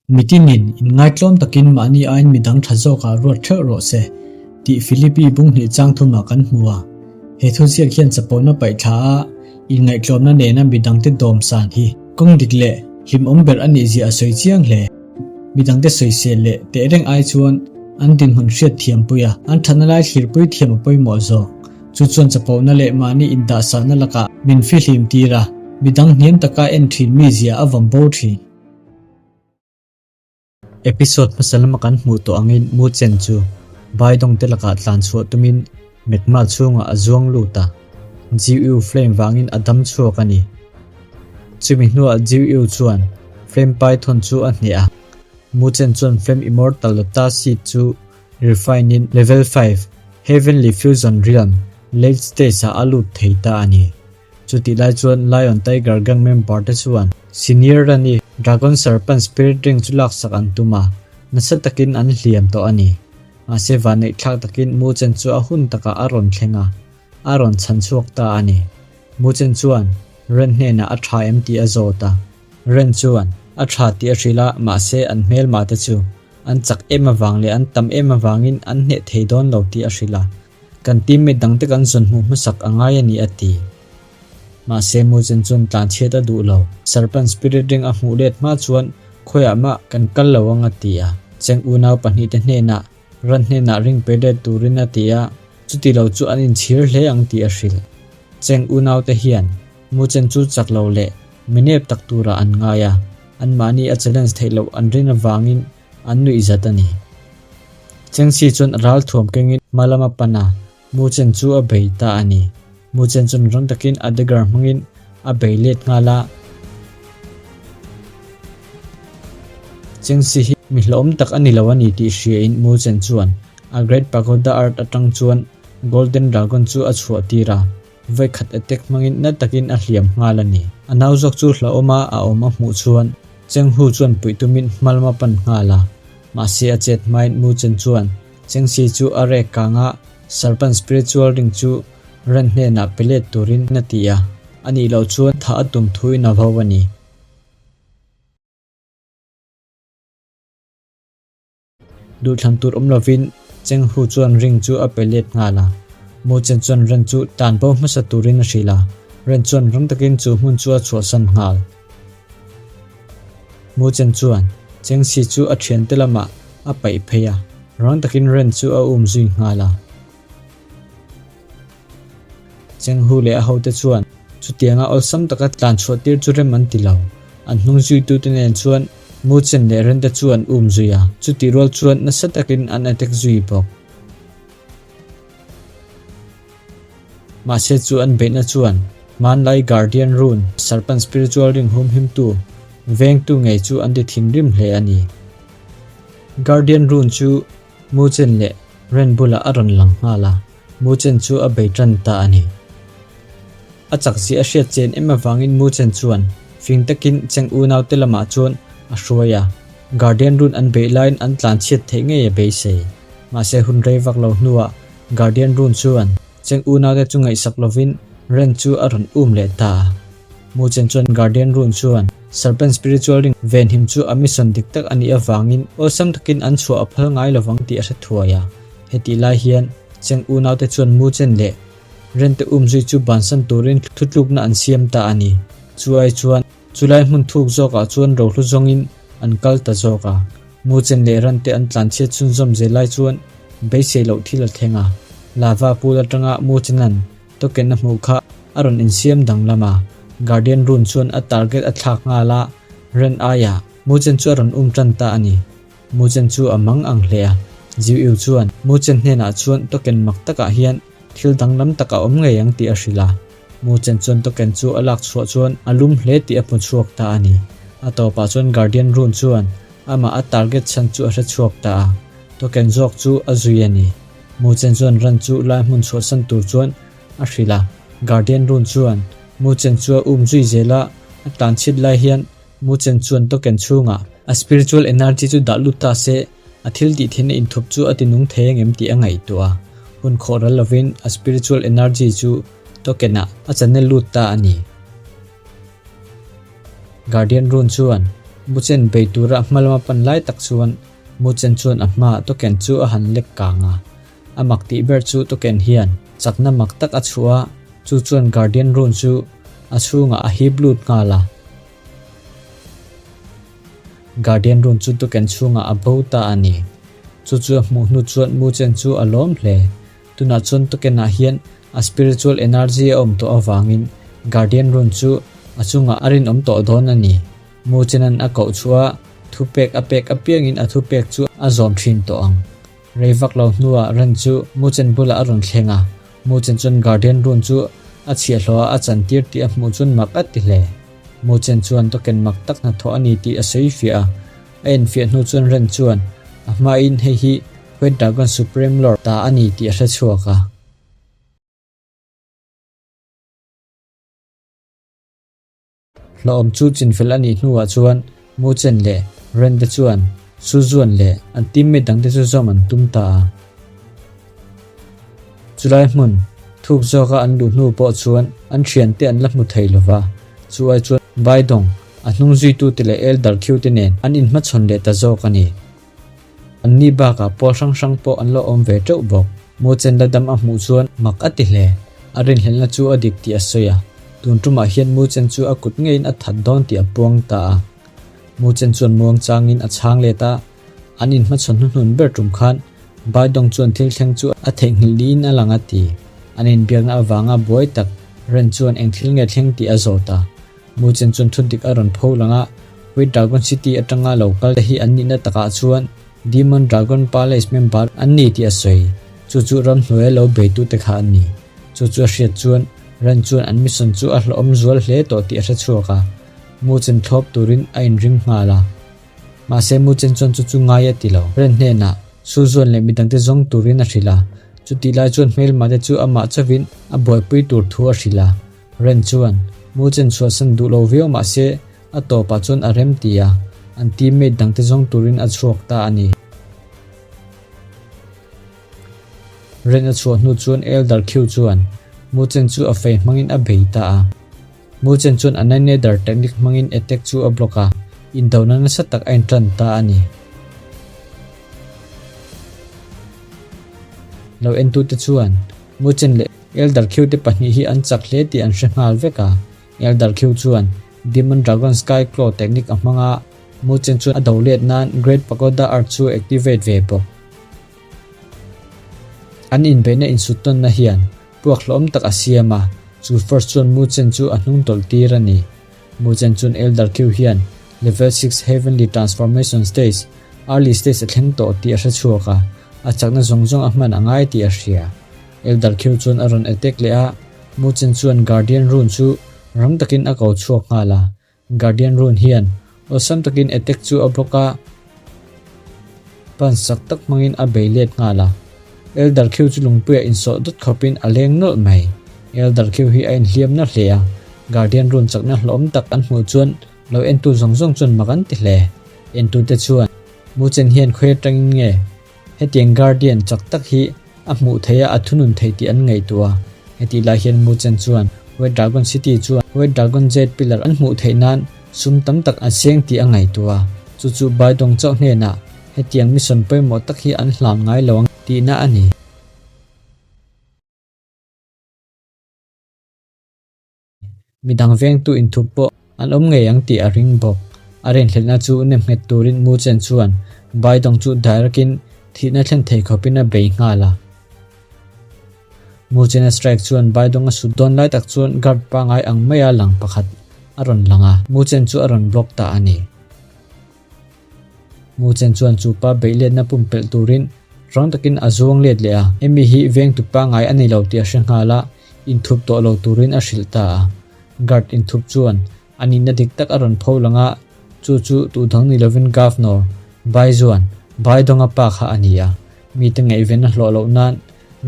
Mitinin inngaitlawm takin mahni aiin midang tha zawkah ruat theuh rawh se, tih Philippi bunghnih chang thumah kan hmu a. He thuziak hian chapona paihthla a inngaihtlawmna nena midangte dawm san hi kawng dik leh hlimawm ber a nih zia a sawi chiang hle. Midangte sawisel leh tehreng ai chuan an dinhmun hriat thiampui a, an thatna lai thlirpui thiam a pawimawh zawk. Chu chuan chapona leh mahni indahsakna lakah min fihlim tir a, midang hniam taka en thin mi zia a vawm bo thin. Episode hmasa lama kan hmuh tawh angin Mu Chen chu Baidawng te lakah tlan chhuah tumin Magma chhungah a zuang lut a, Jiu Flame vangin a dam chhuak a ni. Chumi hnuah Jiu chuan Flame Python chu a hneh a, Mu Chen chuan Flame Immortal Lotus Seed chu refine in Level 5 Heavenly Fusion Realm Late Stage ah a lut thei ta a ni. Chutih lai chuan Lion Tiger gang member te chuan Senior Rani Dragon Serpent Spirit Ring chu laksak an tum a, nasa takin an hliam tawh a ni. Mahse vanneih thlak takin Mu Chen chu a hun takah a rawn thleng a, a rawn chhan chhuak ta a ni. Mu Chen chuan Ren hnenah a tha em tih a zawt a, Ren chuan a tha tih a hrilh a, mahse an hmelma te chu an chak em avang leh an tam em avangin an hneh thei dawn lo tih a hrilh a. Kan teammate dangte kan zawn hmuh hmasak a ngai a ni a ti. Mahse Muzen chuan tlanchhiat a duh lo. Serpent Spirit Ring a hmuh let hma chuan khawiah mah kan kal lo ang a ti a. Cheng unau pahnihte hnenah ran hnenah ring pe let turin a ti a, chuti lo chu an inchhir hle ang tih a hrilh. Cheng unaute hian Muzen chu chak lo leh minep tak turah an ngai a, anmahni a challenge theih loh an rin avangin an nuih zat a ni. Chengsi chuan ral thuam kengin hma lama pan a, Mu Chen chu a bei ta a ni. Mu Chen chuan rang takin a dagger hmangin a bei let nghal a. Chengsi hi mi hlauhawm tak a ni lo a ni tih hriain Mu Chen chuan a Great Pagoda Art atang chuan Golden Dragon chu a chhuah tir a, vawikhat attack hmangin na takin a hliam nghal a ni. A nau zawk chu hlauhawm a a awm a hmuh chuan Cheng Hu chuan puih tumin hma lama pan nghal a, mahse a chet hmain Mu Chen chuan Cheng Si chu a rek kang a, Serpent Spiritual Ring chu Ren hnenah pe let turin a ti a, anih loh chuan thah a tum thuin a vo a ni. Duhthlan tur awm lovin Cheng Hu chuan ring chu a pe let nghal a. Mu Chen chuan Ren chu tan bo hmasa turin a hrilh a, Ren chuan rang takin chu hmun chu a chhuahsan nghal. Mu Chen chuan Cheng Si chu a thiante lamah a paih phei a, rang takin Ren chu a um zui nghal a. Cheng Hu leh a hote chuan chutianga awlsam taka tlan chhuah tir chu rem an ti lo. An hnung zuitute nen chuan Mu Chen leh Ren te chu an um zui a, chutih rual chuan nasa takin an attack zui bawk. Mahse chu an beihna chuan hmanlai Guardian Rune, Serpent Spiritual Ring humhimtu, vengtu ngei chu an ti thinrim hle a ni. Guardian Rune chu Mu Chen leh Ren bulah a rawn lang nghal a, Mu Chen chu a bei tan ta a ni. A chak zia a hriat chen em avangin Mu Chen chuan fing takin Cheng unaute lamah chuan a hruai a, Guardian Rune an beih laiin an tlan chhiat theih ngei a beisei. Mahse hun rei vak lo hnuah Guardian Rune chuan Cheng unaute chu ngaihsak lovin Ren chu a rawn um leh ta a. Mu Chen chuan Guardian Rune chuan Serpent Spiritual Ring venhim chu a mission dik tak a nih avangin awlsam takin an chhuah a phal ngai lovang tih a hre thuai a. Hetih lai hian Cheng unaute chuan Mu Chen leh Ren te umzui chu bansan turin thutlukna an siam ta a ni. Chu ai chuan chulai hmun thuk zawkah chuan rohlu zawngin an kal ta zawk a. Mu Chen leh Ran te an tlanchhiat chhunzawm zel lai chuan beisei loh thil a thleng a. Lava pool atanga Mu Chenan token a hmuh kha a rawn insiam danglam a. Guardian Rune chuan a target a thlak nghal a, Ren aiah Mu Chen chu a rawn um tan ta a ni. Mu Chen chu a mang ang hle a. Jiu Yu chuan Mu Chen hnenah chuan token mak takah hian thil danglam tak a awm ngei ang tih a hrilh a. Mu Chen chuan token chu a lak chhuah chuan a lum hle tih a hmu chhuak ta a ni. A tawpah chuan Guardian Rune chuan amah a target chhan chu a hre chhuak ta a, token zawk chu a zui a ni. Mu Chen chuan ran chu lai hmun chhuahsan tur chuan a hrilh a. Guardian Rune chuan Mu Chen chu a um zui zel a, a tlan chhit lai hian Mu Chen chuan token chhungah a spiritual energy chu dah lut ta se, a thil tih theihna inthup chu a ti nung thei angem tih a ngaihtuah a. Hun khawh ral lovin a spiritual energy chu token ah a channel lut ta a ni. Guardian Rune chuan Muchen bei tura hma lama pan lai tak chuan Muchen chuan a hmaah token chu a han lek kang a. A mak tih ber chu token hian chakna mak tak a chhuah a, chu chuan Guardian Rune chu a chhungah a hip lut nghal a. Guardian Rune chu token chhungah a bo ta a ni. Chu chu a hmuh hnu chuan Muchen chu a lawm hle. Tunah chuan token ah hian a spiritual energy a awm tawh avangin Guardian Rune chu a chungah a rinawm tawh dawn a ni. Muchenan a koh chhuah a, thupek a pek apiangin a thupek chu a zawm thin tawh ang. Rei vak lo hnuah Ren chu Muchen bulah a rawn thleng a, Muchen chuan Guardian Rune chu a chhiahhlawh a a chantir tih a hmuh chuan mak a ti hle. Muchen chuan token mak tak hnathawh a ni tih a sawi fiah a, A enfiah hnu chuan Ren chuan a hmain hei hi White Dragon Supreme Lord ta a ni tih a hre chhuak a. Hlawhawm chu chinfel a nih hnuah chuan Mu Chen leh Ren te chuan Su Zuan leh an teammate dangte chu zawm an tum ta a. Chulai hmun thuk zawka an luh hnu pawh chuan an thiante an la hmu thei lo va, chu ai chuan Baidawng, a hnung zuitute leh Elder Khiu te nen an inhmachhawn leh ta zawk a ni. Anni bakah pawl hrang hrang pawh an la awm ve teuh bawk. Mo Chen la dam a hmuh chuan mak a ti hle. A rinhlelhna chu a dik tih a sawi a, tun tumah hian Mo Chen chu a kut ngeiin a that dawn tih a puang ta a. Mo Chen chuan muangchangin a chhang let a, An inhmachhawn hnuhnun ber tum khan Baidawng chuan thil thleng chu a theihnghilh niin a lang a ti. An inbiakna avanga buai tak Ren chuan eng thil nge thleng tih a zawt a. Muchen chuan thu dik a rawn pho lang a, White Dragon City atanga lo kal te hi an nihna takah chuan Demon Dragon Palace member an ni tih a sawi. Chu chu ramhnuaia lo beitute kha an ni. Chu chu a hriat chuan Ren chuan an mission chu a hlawhawm zual hle tawh tih a hre chhuak a. Muchen thlawp turin a inring nghal a. Mahse Muchen chuan chu chu ngai a ti lo. Ren hnenah Su Zuan leh midangte zawng turin a hrilh a. Chutih lai chuan hmelmate chu amah chauhin a buaipui tur thu a hrilh a. Ren chuan Muchen chhuahsan duh lo viau mahse a tawpah chuan a rem ti a, an teammate dangte zawng turin a chhuak ta a ni. Ren a chhuah hnu chuan Elder Khiu chuan Muchen chu a fei hmangin a bei ta a. Muchen chuan a Nether technique hmangin attack chu a block a, indona nasa tak a intan ta a ni. Lo entute chuan Muchen leh Elder Khiu te pahnih hi an chak hle tih an hre nghal vek a. Elder Khiu chuan Demon Dragon Sky Claw technique a hmang a, Muchen chuan a do let nan Great Pagoda Art chu a activate ve bawk. An inbeihna insut tawnna hian puak hlawm tak a siam a, chu force chuan Mu Chen chu a hnung tawlh tir a ni. Mu Chen chuan Elder Qiu hian Level 6 Heavenly Transformation Stage, Early Stage a thleng tawh tih a hre chhuak a, a chakna zawng zawng a hman a ngai tih a hria. Elder Qiu chuan a rawn attack leh a, Mu Chen chuan Guardian Rune chu rang takin a ko chhuak nghal a, Guardian Rune hian awlsam takin attack chu a block a, pan sak tak hmangin a bei let nghal a. Elder Khiu chu lungpuiah insawh dawt khawpin a leng nawlh mai. Elder Khiu hi a inhliam na hle a, Guardian Rune chakna hlawm tak an hmuh chuan lo entu zawng zawng chuan mak an ti hle. Entute chuan, Muchen hian khawi atangin nge Hetiang Guardian chak tak hi a hmuh theih a, a thunun theih tih an ngaihtuah a. Hetih lai hian Mu Chen chuan White Dragon City chuan White Dragon Jade Pillar an hmuh theih nan sum tam tak an seng tih a ngaihtuah a. Chu chu Baidawng chauh hnenah hetiang mission pawimawh tak hi an hlan ngai lo ang tihna a ni. Midang vengtu inthup pawh an awm ngei ang tih a ring bawk. A rinhlelhna chu nemnghet turin Mu Chen chuan Baidawng chu direct-in thihna thlen thei khawpin a bei nghal a. Mu Chen-a strike chuan Baidawng a sut dawn lai tak chuan guard pangai ang maia lang pakhat a rawn lang a, Mu Chen chu a rawn block ta a ni. Mu Chen chuan chu pa beih letna pumpelh turin rang takin a zuang let leh a, Amy hi vengtu pangai a ni lo tih a hre nghal a, inthup tawh lo turin a hrilh ta a. Guard inthup chuan a nihna dik tak a rawn pho lang a, chu chu tuhdang ni lovin Governor Bai Zuan Bai Donga pa kha a ni a, mite ngaihven a hlawh loh nan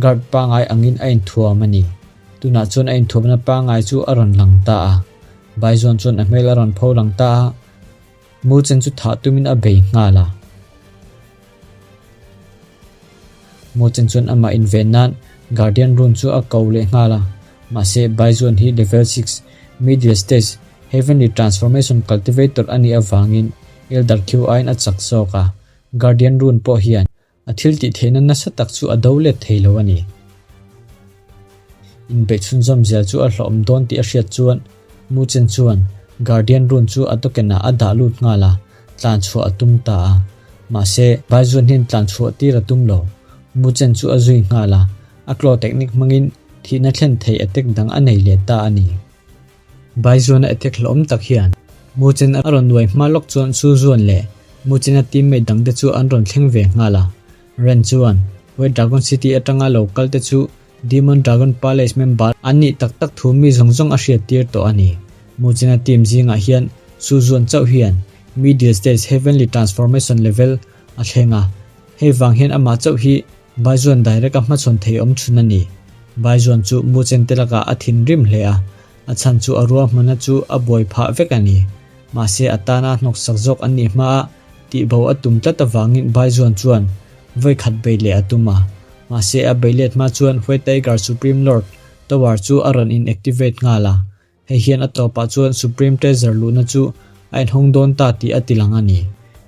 guard pangai angin a inthuam a ni. Tunah chuan a inthuamna pangai chu a rawn lang ta a. Bai Zuan chuan a hmel a rawn pho lang ta a. Mu Chen chu thah tumin a bei nghal a. Mu Chen chuan amah inven nan Guardian Rune chu a ko leh nghal a. Mahse, Bai Zuan hi Level 6, Middle Stage, Heavenly Transformation Cultivator a nih avangin. Elder Q aiin a chak zawk a, Guardian Rune pawh hian a thil tih theihna nasa tak chu a do let thei lo a ni. Inbeih chhunzawm zel chu a hlawhawm dawn tih a hriat chuan Mu Chen chuan Guardian Rune chu a token ah a dah lut nghal a, tlan chhuah a tum ta a. Mahse, Bai Zuan hian tlan chhuah tir a tum lo. Mu Chen chu a zui nghal a, a claw technique hmangin thihna thlen thei attack dang a nei leh ta a ni. Bai Zuana attack hlawhawm tak hian Mu Chen a rawn nuai hma lawk chuan Su Zuan leh Mu Chen-a teammate dangte chu an rawn thleng ve nghal a. Ren chuan White Dragon City atanga lo kal te chu Demon Dragon Palace member an nih tak tak thu mi zawng zawng a hriat tir tawh a ni. Mu Chen-a team zingah hian Su Zuan chauh hian Middle Stage Heavenly Transformation level a thleng a, hei vang hian amah chauh hi Baizuan direct a hmachhawn thei awm chhun a ni. Baizuan chu mu chente lakah a thinrim hle a, a chhan chu a ruahmanna chu a buai phah vek a ni. Mahse a tana hnawksak zawk an nih hmaa tihbo a tum tlat avangin Baizuan chuan vawi khat bei leh a tum a. Mahse a bei let hma chuan White Tiger Supreme Lord Tower chu a rawn in activate nghal a. Hei hian a tawpah chuan Supreme Treasure luhna chu a inhawng dawn ta tih a tilang a ni.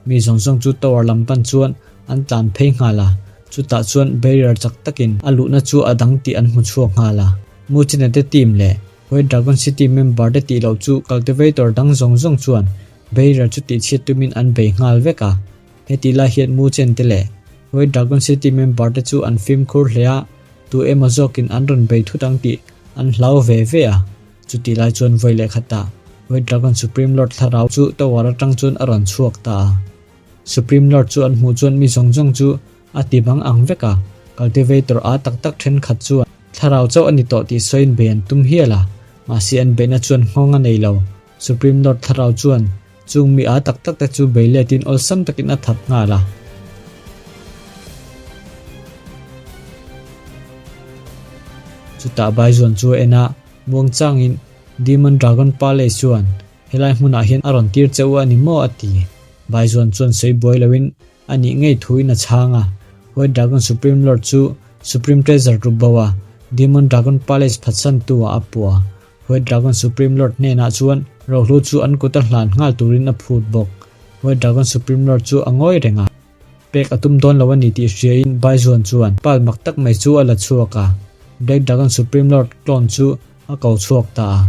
Mi zawng zawng chu tower lam pan chuan an tlan phei nghal a, chutah chuan barrier chak takin a luhna chu a dang tih an hmu chhuak nghal a. Muchina te team leh White Dragon City member te tih loh chu cultivator dang zawng zawng chuan barrier chu tihchhiat tumin an bei nghal vek a. Hetih lai hian Muchen te leh White Dragon City member te chu an fimkhur hle a, Tu emaw zawkin an rawn bei thut ang tih an hlau ve ve a. Chutih lai chuan vawi leh khatah White Dragon Supreme Lord thlarau chu tower atang chuan a rawn chhuak ta a. Supreme Lord chu an hmuh chuan mi zawng zawng chu a ti bang ang vek a, cultivator a tak tak thenkhat chuan thlarau chauh a ni tawh tih sawiin bei an tum hial a, mahse an beihna chuan nghawng a nei lo. Supreme Lord thlarau chuan Chung mi aa tak tak te chu bei letin awlsam takin a that nghal a. Chutah Baizuan chu a en a, muangchangin Demon Dragon Palace chuan helai hmunah hian a rawn tir che u a ni maw a ti. Baizuan chuan sawi buai loin a nih ngei thuin a chhang a. White Dragon Supreme Lord chu Supreme Treasure ru bo a, Demon Dragon Palace phatsantu ah a puah a. White Dragon Supreme Lord hnenah chuan rohlu chu an kut a hlan nghal turin a phut bawk. White Dragon Supreme Lord chu a ngawi reng a, pek a tum dawn lo a ni tih hriain Baizuan chuan pal mak tak mai chu a la chhuak a, Black Dragon Supreme Lord clone chu a ko chhuak ta a.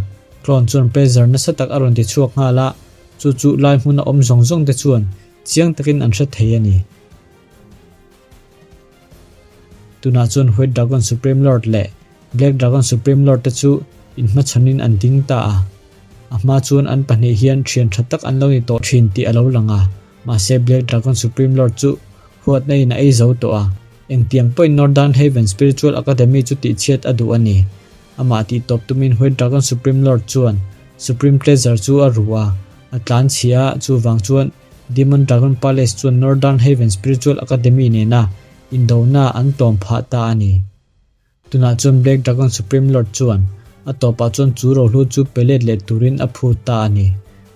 Clone chuan pressure nasa tak a rawn ti chhuak nghal a, chu chu lai hmuna awm zawng zawng te chuan chiang takin an hre thei a ni. Tunah chuan White Dragon Supreme Lord leh Black Dragon Supreme Lord te chu inhmachhawnin an ding ta a. A hma chuan an pahnih hian thian tha tak an lo ni tawh thin tih a lo lang a, mahse Black Dragon Supreme Lord chu huatna in a ei zo tawh a. Engtiang pawhin Northern Haven Spiritual Academy chu tihchhiat a duh a ni. Amah tihtawp tumin White Dragon Supreme Lord chuan Supreme Treasure chu a ru a, a tlanchhia a, chuvang chuan Demon Dragon Palace chuan Northern Haven Spiritual Academy nena indona an tlawm phah ta a ni. Tunah chuan Black Dragon Supreme Lord chuan a tawpah chuan chu rohlu chu pe let leh turin a phut ta a ni.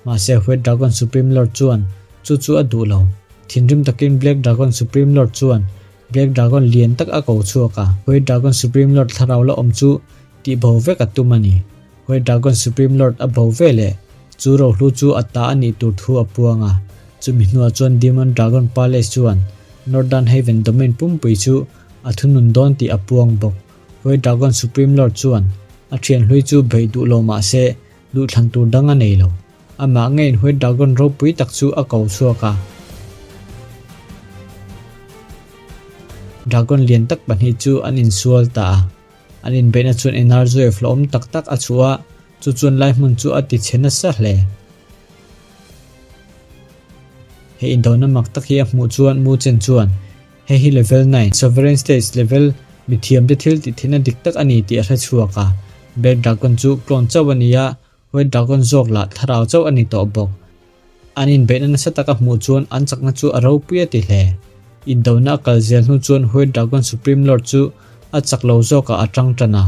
Mahse White Dragon Supreme Lord chuan chu chu a duh lo. Thinrim takin Black Dragon Supreme Lord chuan Black Dragon lian tak a ko chhuak a, White Dragon Supreme Lord thlarau la awm chu tihbo vek a tum a ni. White Dragon Supreme Lord a bo ve leh chu rohlu chu a ta a nih tur thu a puang a, chumi hnuah chuan Demon Dragon Palace chuan Northern Haven Domain pumpui chu a thunun dawn tih a puang bawk. White Dragon Supreme Lord chuan a thian hlui chu beih duh lo mah se duhthlan tur dang a nei lo. Amah ngeiin White Dragon ropui tak chu a ko chhuak a. Dragon lian tak pahnih chu an insual ta a. An inbeihna chuan Enarzoev hlawhawm tak tak a chhuah a, chu chuan lai hmun chu a tichhe nasa hle. He indona mak tak hi a hmuh chuan Mu Chen chuan, Hei hi Level 9, Sovereign States level mithiamte thil tih theihna dik tak a ni tih a hre chhuak a. Black Dragon chu clone chauh a ni a, White Dragon zawk lah thlarau chauh a ni tawh bawk. An inbeihna nasa taka hmuh chuan an chakna chu a ropui a ti hle. Indona a kal zel hnu chuan White Dragon Supreme Lord chu a chak lo zawkah a tang tan a,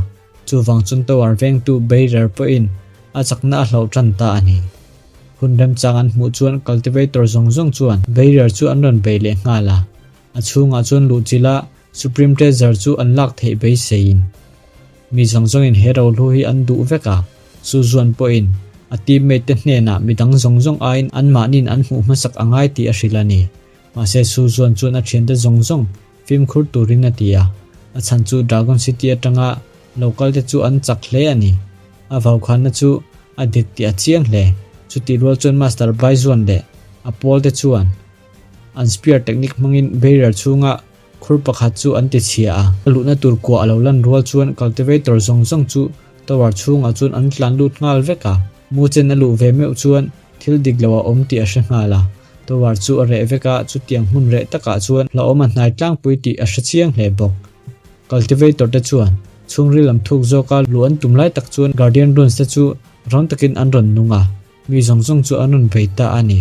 chuvang chuan Tower vengtu Bearer pawhin a chakna a hloh tan ta a ni. Hun remchang an hmuh chuan Cultivator zawng zawng chuan Bearer chu an rawn bei leh nghal a, a chhungah chuan luhchilh a Supreme Treasure chu an lak theih beiseiin. Mi zawng zawngin he rohlu hi an duh vek a, Suzuan pawhin. A teammate te hnenah midang zawng zawng aiin anmahniin an hmuh hmasak a ngai tih a hrilh a ni. Mahse Su Zuan chuan a thiante zawng zawng fimkhur turin a ti a, a chhan chu Dragon City atanga lo kal te chu an chak hle a ni. A vaukhanna chu a dik tih a chiang hle. Chutih rual chuan Master Bai Zuan leh a pawl te chuan an spear technique hmangin barrier chhunga Khur pakhat chu an ti chhia a, a luhna tur kua a lo lan rual chuan cultivator zawng zawng chu tower chhungah chuan an tlan lut nghal vek a. Mu chen a luh ve meuh chuan thil dik lo a awm tih a hre nghal a. Tower chu a reh vek a, chutiang hmun reh takah chuan hlauhawm a hnai tlangpui tih a hre chiang hle bawk. Cultivator te chuan chhungril lam thuk zawka luh an tum lai tak chuan Guardian Runes te chu rang takin an rawn nung a, mi zawng zawng chu an rawn bei ta a ni.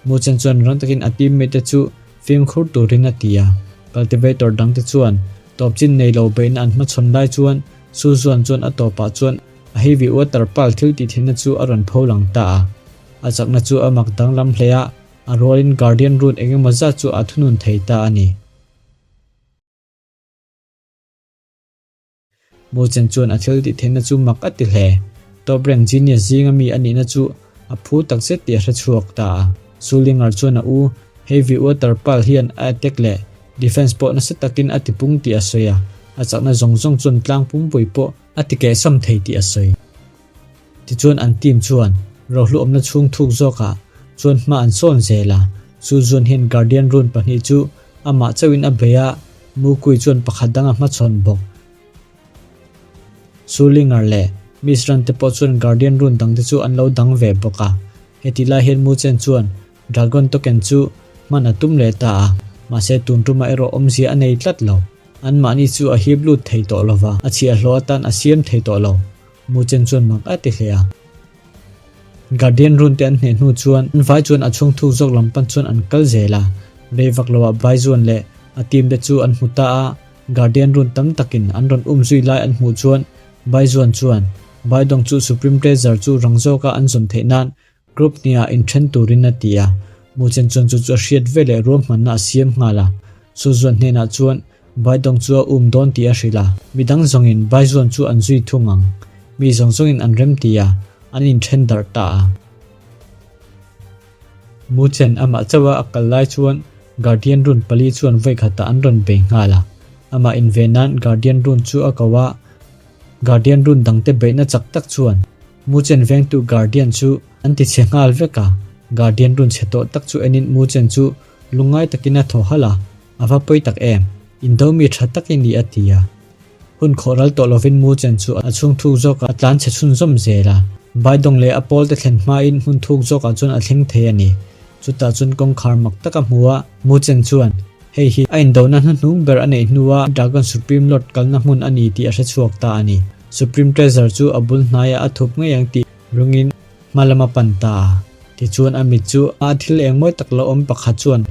Muchen chuan rang takin a teammate te chu fimkhur turin a ti a, cultivator dang te chuan tawp chin nei lo beihna an hmachhawn lai chuan Suzuan chuan a tawpah chuan a heavy water pal thil tih theihna chu a rawn pho lang ta a. A chakna chu a mak danglam hle a, a rualin Guardian Rune engemaw zat chu a thunun thei ta a ni. Muchen chuan a thil tih theihna chu mak a ti hle. Top rank genius zinga mi a nihna chu a phu takzet tih a hre chhuak ta a. Sullinger chuan a u, Heavy Water Pal hian a attack leh defense pawh nasa takin a tipung tih a sawi a, a chakna zawng zawng chuan tlang pumpui pawh a tikehsam thei tih a sawi. Tichuan an team chuan rohluawmna chhung thuk zawkah chuan hma an sawn zel a, chu zuan hian Guardian Rune pahnih chu amah chauhin a bei a, Mukui chuan pakhat dang a hmachhawn bawk. Sulinger leh Miss Run te pawh chuan Guardian Rune dangte chu an lo dang ve bawk a, hetih lai hian Muchen chuan Dragon Token chu hman a tum leh ta a, mahse tun tumah erawh awmzia a nei tlat lo. Anmahni chu a hip lut thei tawh lova, a chhiahhlawh atan a siam thei tawh lo. Muchen chuan mak a ti hle a. Guardian Rune te an hneh hnu chuan an vai chuan a chhung thuk zawk lam pan chuan an kal zel a. Rei vak loah Baizuan leh a team te chu an hmu ta a, Guardian Rune tam takin an rawn um zui lai an hmuh chuan Baizuan chuan Baidawng chu Supreme Treasure chu rang zawka an zawn theih nan Group hniah inthen turin a ti a, Muchen chuan chu chu a hriat ve leh ruahmanna a siam nghal a. Suzuan hnenah chuan Baidawng chu a um dawn tih a hrilh a, midang zawngin Baizuan chu an zui thung ang. Mi zawng zawngin an rem ti a, an inthen darh ta a. Muchen amah chauha a kal lai chuan Guardian Rune pali chuan vawikhatah an rawn bei nghal a. Amah inve nan Guardian Rune chu a ko a, Guardian Rune dangte beihna chak tak chuan Muchen vengtu Guardian chu an ti chhe nghal vek a, Guardian run chhe tawh tak chu enin Muchen chu lungngai takin a thaw halh a, A va pawi tak em? Indo mi tha tak i ni a ti a. Hun khawh ral tawh lovin Muchen chu a chhung thuk zawkah a tlan chhe chhunzawm zel a. Baidawng leh a pawl te thlen hmain hmun thuk zawkah chuan a thleng thei a ni. Chutah chuan kawngkhar mak tak a hmu a, Muchen chuan hei hi a indona hnuhnung ber a neih hnua Dragon Supreme Lord kalna hmun a ni tih a hre chhuak ta a ni. Supreme Treasure chu a bul hnaiah a thup ngei ang tih ringin hma lam a pan ta a. Tichuan a mit chu a thil eng mawi tak lo awm pakhat chuan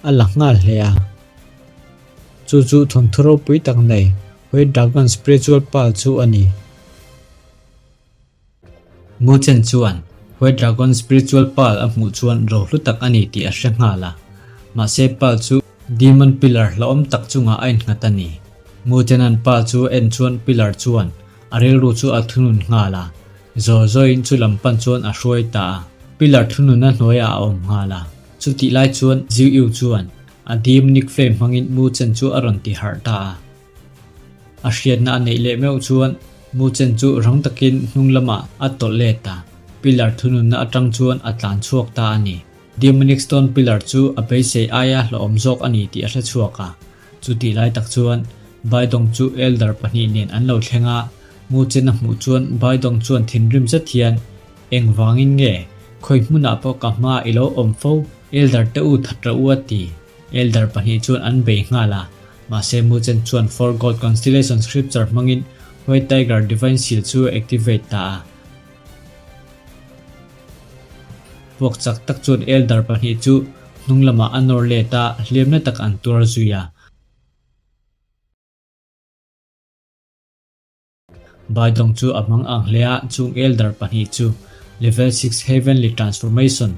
a la nghal hle a. Chu chu thawnthu ropui tak nei White Dragon Spiritual Pearl chu a ni. Muchen chuan White Dragon Spiritual Pearl a hmuh chuan rohlu tak a ni tih a hre nghal a. Mahse Pearl chu Demon Pillar hlauhawm tak chungah a innghat a ni. Muchena'n Pearl chu a en chuan Pillar chuan a rilru chu a thunun nghal a. Zawi zawiin chu lam pan chuan a hruai ta a. Pillar thununna hnuaiah a awm nghal a. Chutih lai chuan Ziu Yu chuan a Demonic Flame hmangin Muchen chu a rawn ti harh ta a. A hriatna a neih leh meuh chuan Muchen chu rang takin hnung lamah a tawlh let a, pillar thununna atang chuan a tlan chhuak ta a ni. Demonic Stone Pillar chu a beisei aia hlauhawm zawk a ni tih a hre chhuak a. Chutih lai tak chuan Baidawng chu Elder pahnih nen an lo thleng a, Muchen a hmuh chuan Baidawng chuan thinrim zet hian, Engvangin nge? Khawi hmunah pawh ka hma i lo awm fo, Elder te u that rawh u a ti. Elder pahnih chuan an bei nghal a. Mahse Muchen chuan Four God Constellation Scripture hmangin White Tiger Divine Seal chu a activate ta a. Puak chak tak chuan Elder pahnih chu hnung lamah a nawr let a, hliamna tak an tuar zui a. Baidawng chu a hmang ang hle a, chung Elder pahnih chu Level 6 Heavenly Transformation,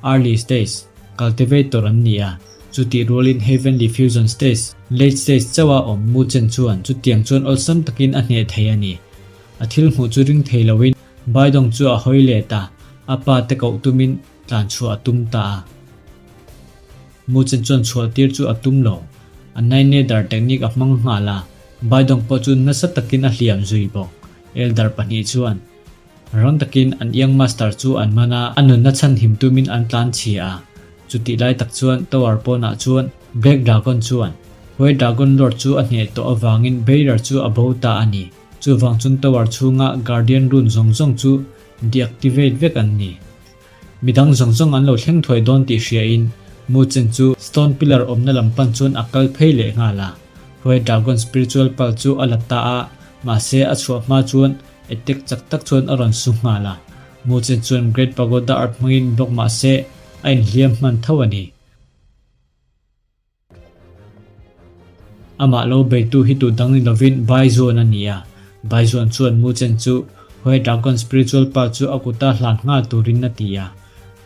Early Stage, Cultivator an ni a, chutih rualin Heavenly Fusion Stage, Late Stage chauha awm Muchen chuan chutiang chuan awlsam takin a hneh thei a ni. A thil hmuh chu ring thei loin. Baidawng chu a hawi let a, a pa te koh tumin tlan chhuah a tum ta a. Muchen chuan chhuah tir chu a tum lo. A Nine-Nether technique a hmang nghal a, Baidawng pawh chu nasa takin a hliam zui bawk. Elder pahnih chuan rang takin an Young Master chu an man a, a nunna chhanhim tumin an tlan chhia a. Chutih lai tak chuan Tower pawnah chuan Black Dragon chuan White Dragon Lord chu a hneh tawh avangin Bearer chu a bo ta a ni. Chuvang chuan Tower chhunga Guardian Rune zawng zawng chu deactivate vek an ni. Midang zawng zawng an lo thleng thuai dawn tih hriain Mu Chen chu Stone Pillar awmna lam pan chuan a kal phei leh nghal a. White Dragon Spiritual Pearl chu a la ta a, mahse a chhuah hma chuan attack chak tak chuan a rawn su nghal a. Mu Chen chuan Great Pagoda Art hmangin block mahse a inhliam hman tho a ni. Amah lo beitu hi tu dang ni lovin Baizuan a ni a. Baizuan chuan Mu Chen chu White Dragon Spiritual Pa chu a kuta hlan nghal turin a ti a.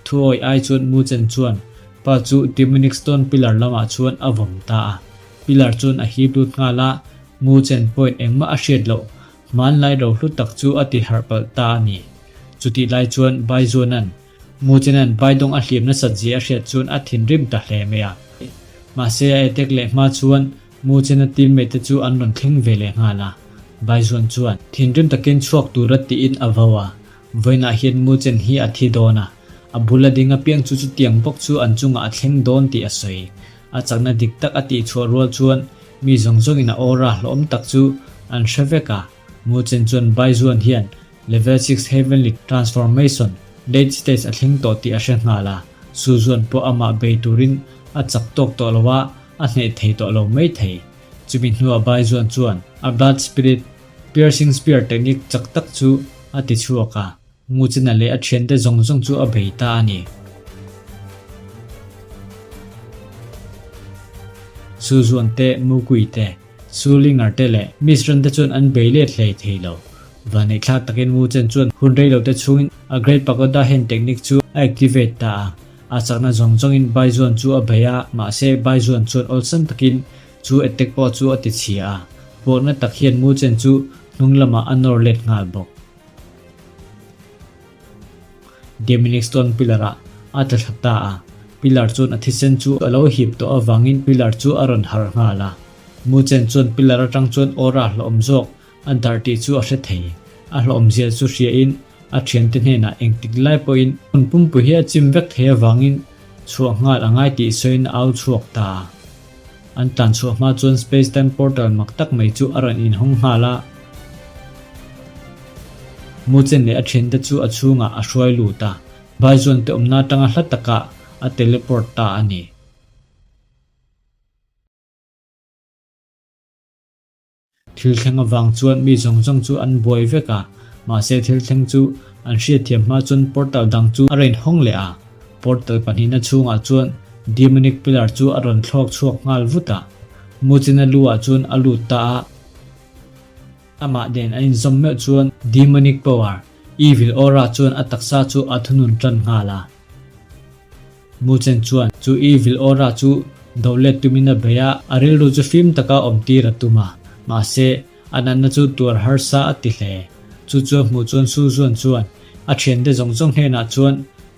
Thuawi ai chuan Mu Chen chuan Pa chu Demonic Stone Pillar lamah chuan a vawm ta a. Pillar chuan a hip lut nghal a, Mu Chen pawhin engmah a hriat loh hmanlai rohlu tak chu a ti harh palh ta a ni. Chutih lai chuan Baizuanan Muchenan Baidawng a hliam nasat zia a hriat chuan a thinrim ta hle mai a. Mahse a attack leh hma chuan Muchena teammate te chu an rawn thleng ve leh nghal a. Baizuan chuan thinrim takin chhuak tura tiin a vo a. Vawiinah hian Muchen hi a thi dawn a, a bul a ding apiang chu chutiang bawk chu an chungah a thleng dawn tih a sawi. A chakna dik tak a tihchhuah rual chuan mi zawng zawngin a aura hlawm tak chu an hre vek a. Muchen chuan Baizuan hian Level 6 Heavenly Transformation late stage a thleng tawh tih a hre nghal a, Suzuan pawh amah bei turin a chak tawk tawh lo a, a hneh thei tawh lo mai thei. Chumi hnuah Baizuan chuan a Blood Spirit Piercing Spear technique chak tak chu a ti chhuak a, Nguchina leh a thiante zawng zawng chu a bei ta a ni. Suzuan te, Mukui te, Sulinger te leh Miss Ran te chuan an bei let hlei thei lo. Vanneihthlak takin Wu Chen chuan hun rei lo te chhungin a Great Pagoda Hand technique chu a activate ta a. A chakna zawng zawngin Bai Zuan chu a bei a, mahse Bai Zuan chuan awlsam takin chu attack pawh chu a ti chhia a. Puakna tak hian Wu Chen chu hnung lamah a nawr let nghal bawk. Dominic Stone pillar ah a tla thla ta a, pillar chuan a thisen chu a lo hip tawh avangin pillar chu a rawn harh nghal a. Mu Chen chuan pillar atang chuan aura hlawhawm zawk a darh tih chu a hre thei. A hlawhawmzia chu hriain a thiante hnenah engtik lai pawhin hun pumpui hi a chim vek thei avangin chhuah nghal a ngai tih sawiin a au chhuak ta a. An tlan chhuah hma chuan Space Time Portal mak tak mai chu a rawn inhawng nghal a. Muchen leh a thiante chu a chhungah a hruai lut a, Baizuan te awmna atanga hla takah a teleport ta a ni. Thil thleng avang chuan mi zawng zawng chu an buai vek a, mahse thil thleng chu an hriatthiam hma chuan portal dang chu a rawn hawng leh a. Portal pahnihna chhungah chuan Demonic Pillar chu a rawn thlawk chhuak nghal vut a, Muchina lu ah chuan a lut ta a. Amah nen an inzawm meuh chuan Demonic Power, Evil Aura chuan a taksa chu a thunun tan nghal a. Muchen chuan chu Evil Aura chu do let tumin a bei a, a rilru chu fim taka awm tir a tum a, mahse, a natna chu tuar harsa a ti hle. Chu chu a hmuh chuan Su Zuan chuan a thiante zawng zawng hnenah chuan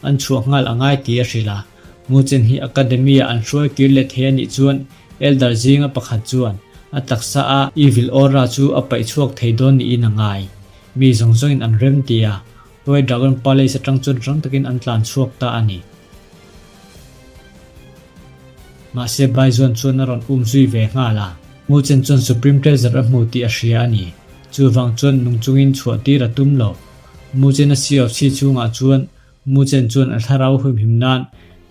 an chhuah nghal a ngai tih a hrilh a. Muchen hi Academy-ah an hruai kir leh thei a nih chuan Elder zinga pakhat chuan a taksa a Evil Aura chu a paih chhuak thei dawn niin a ngai. Mi zawng zawngin an rem ti a, White Dragon Palace atang chuan rang takin an tlan chhuak ta a ni. Mahse Baizuan chuan a rawn um zui ve nghal a, Muchen chuan Supreme Treasure a hmu tih a hria a ni. Chuvang chuan nung chungin chhuah tir a tum lo. Muchen a Sea of Sea chhungah chuan Muchen chuan a thlarau humhim nan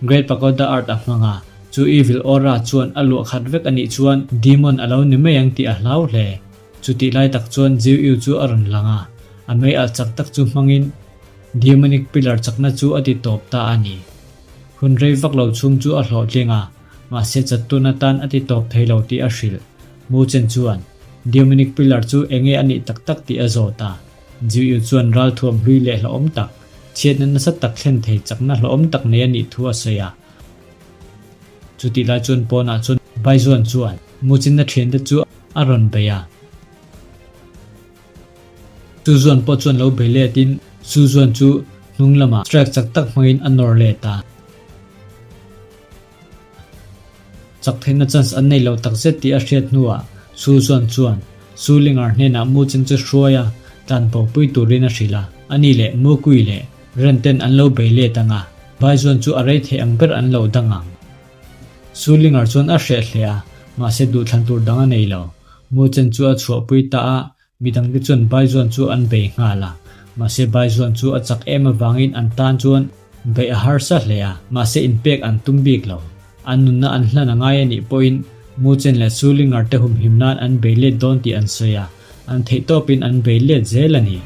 Great Pagoda Art a hmang a, chu Evil Aura chuan a luah khat vek a nih chuan Demon a lo ni mai ang tih a hlau hle. Chutih lai tak chuan Jiu Yu chu a rawn lang a, a mei alh chak tak chu hmangin Demonic Pillar chakna chu a ti tawp ta a ni. Hun rei vak lo chhung chu a hlawhtling a, mahse chatun atan a ti tawp thei lo tih a hrilh. Muchen chuan Demonic Pillar chu enge a nih tak tak tih a zawt a, Jiu Yu chuan ralthuam hlui leh hlauhawm tak, chhiatna nasa tak thlen thei chakna hlauhawm tak nei a nih thu a sawi a. Chutih lai chuan pawnah chuan Baizuan chuan Muchinna thiante chu a rawn bei a. Chu Zuan pawh chuan lo bei letin. Su Zuan chu hnung lamah strike chak tak hmangin a nawr let a. Chak theihna chance an nei lo takzet tih a hriat hnuah Su Zuan chuan Su Lingar hnenah Mu Chen chu hruai a, tlan pawhpui turin a hrilh a. Ani leh Mu Kui leh Ren ten an lo bei let ang a, Bai Zuan chu a rei thei ang ber an lo dang ang. Su Lingar chuan a hreh hle a, mahse duhthlan tur dang a nei lo. Mu Chen chu a chhuahpui ta a, Midangte chuan Baizuan chu an bei nghal a, mahse Baizuan chu a chak em avangin an tan chuan beih a harsa hle a, mahse inpek an tum bik lo. An nunna an hlan a ngai a nih pawhin Muchen leh Sulingar te humhim nan an bei let dawn tih an sawi a, an theihtawpin an bei let zel a ni.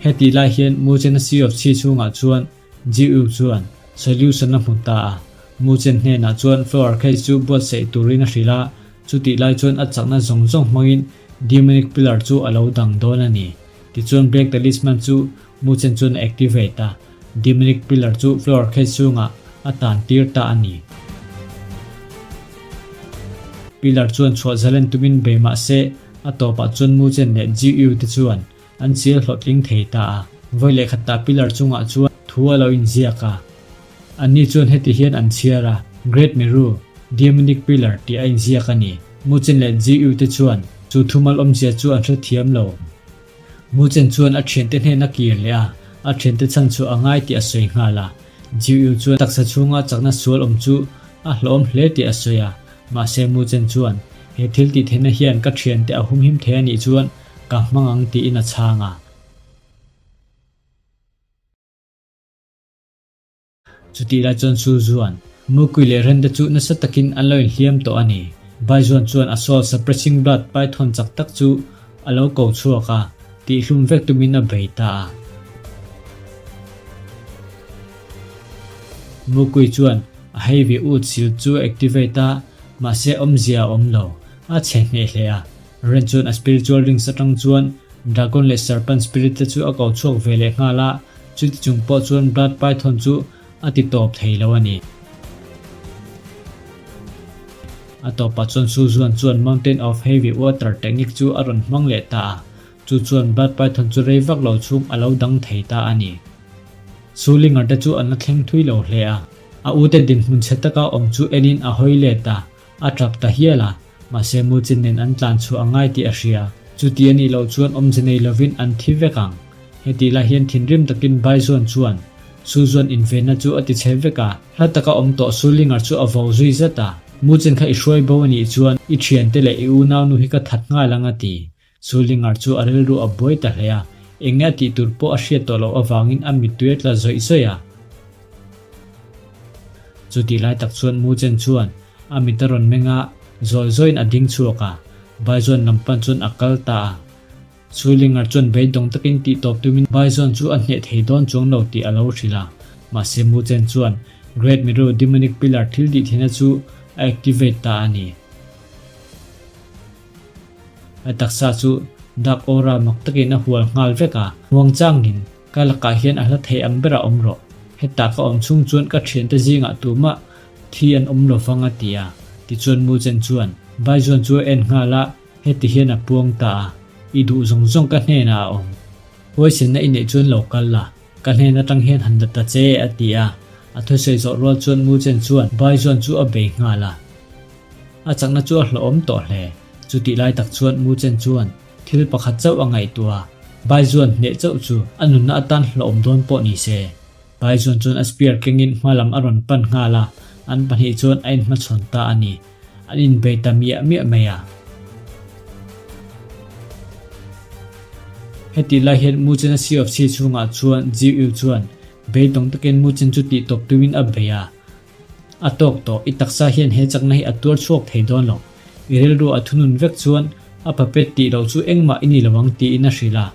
Hetih lai hian Muchen-a Sea of Chi chhungah chuan GU chuan solution a hmu ta a, Muchen hnenah chuan flower case chu buatsaih turin a hrilh a, chutih lai chuan a chakna zawng zawng hmangin Demonic Pillar chu a lo dang dawn a ni. Tichuan Black Talisman chu Muchen chuan a activate a, Demonic Pillar chu flower case chhungah a tan tir ta a ni. Pillar chuan chhuah zalen tumin bei mah se, a tawpah chuan Muchen leh GU te chuan An chial hlawhtling thei ta a. Vawi leh khatah pillar chungah chuan thu a lo inziak a. Anni chuan heti hian an chhiar a, Great Meru, Demonic Pillar tih a inziak a ni. Muchen leh Jiu te chuan chu thumal awmzia chu an hrethiam lo. Muchen chuan a thiante hnen a kir leh a, a thiante chhan chu a ngai tih a sawi nghal a. Jiu chuan taksa chhunga chakna sual awm chu a hlawhawm hle tih a sawi a. Mahse Muchen chuan, He thil tih theihna hian ka thiante a humhim thei a nih chuan Ka hmang ang tiin a chhang a. Chutih lai chuan Su Zuan, Mukui leh Rende chu nasa takin an lo inhliam tawh a ni. Bai Zuan chuan a soul suppressing blood python chak tak chu a lo ko chhuak a, tihhlum vek tumin a bei ta a. Mukui chuan a heavy ut shield chu a activate a, mahse awmzia a awm lo, a chhe hneh hle a. Ren chuan a spiritual rings atang chuan Dragon leh Serpent spirit te chu a ko chhuak ve leh nghal a, chuti chung pawh chuan Blood Python chu a ti tawp thei lo a ni. A tawpah chuan Su Zuan chuan Mountain of Heavy Water technique chu a rawn hmang leh ta a, chu chuan Blood Python chu rei vak lo chhung a lo dang thei ta a ni. Su Linger te chu an la thleng thui lo hle a, a ute dinhmun chhe taka awm chu enin a hawi let a, a tap ta hial a. Mahse Muchin nen an tlan chhuah a ngai tih a hria. Chuti a nih loh chuan awmze nei lovin an thi vek ang. Hetih lai hian thinrim takin Baizuan chuan Suzuan invenna chu a ti chhe vek a, hla taka awm tawh Sulingar chu a vo zui zat a. Muchin kha i hruai bo a nih chuan i thiante leh i unaunu hi ka that nghal ang a ti. Sulingar chu a rilru a buai ta hle a, eng nge a tih tur pawh a hriat tawh loh avangin a mittui a tla zawih zawih a. Chutih lai tak chuan Muchen chuan A mit a rawn meng a, zawi zawiin a ding chhuak a, Baizuan lam pan chuan a kal ta a. Chhuilingar chuan beidawng takin tih tawp tumin Baizuan chu a hneh thei dawn chuang lo tih a lo hrilh a. Mahse Muchen chuan Great Meru Demonic Pillar thil tih theihna chu a activate ta a ni. A taksa chu Dark Aura mak takin a hual nghal vek a, muangchangin Ka lakah hian a hla thei ang berah awm rawh. Hetah ka awm chhung chuan ka thiante zingah tumah thi an awm lo vang a ti a. Tichuan Muchen chuan Baizuan chu a en nghal a, heti hian a puang ta a, I duh zawng zawng ka hnenah a awm. Huaisenna i neih chuan lo kal la, ka hnen atang hian han la ta che a ti a. A thusawi zawh rual chuan Muchen chuan Baizuan chu a bei nghal a. A chakna chu a hlawhawm tawh hle. Chutih lai tak chuan Muchen chuan Thil pakhat chauh a ngaihtuah a, Baizuan hneh chauh chu a nunna atan hlawhawm dawn pawh ni se. Baizuan chuan a spear kengin hma lam a rawn pan nghal a, an pahnih chuan a inhmachhawn ta a ni. An inbei ta miah miah mai a. Hetih lai hian Muchena CofC chhungah chuan GU chuan beidawng takin Muchen chu tihtawp tumin a bei a. A tawk tawh, i taksa hian he chakna hi a tuar chhuak thei dawn lo. I rilru a thunun vek chuan a puppet tih loh chu engmah i ni lo ang tiin a hrilh a.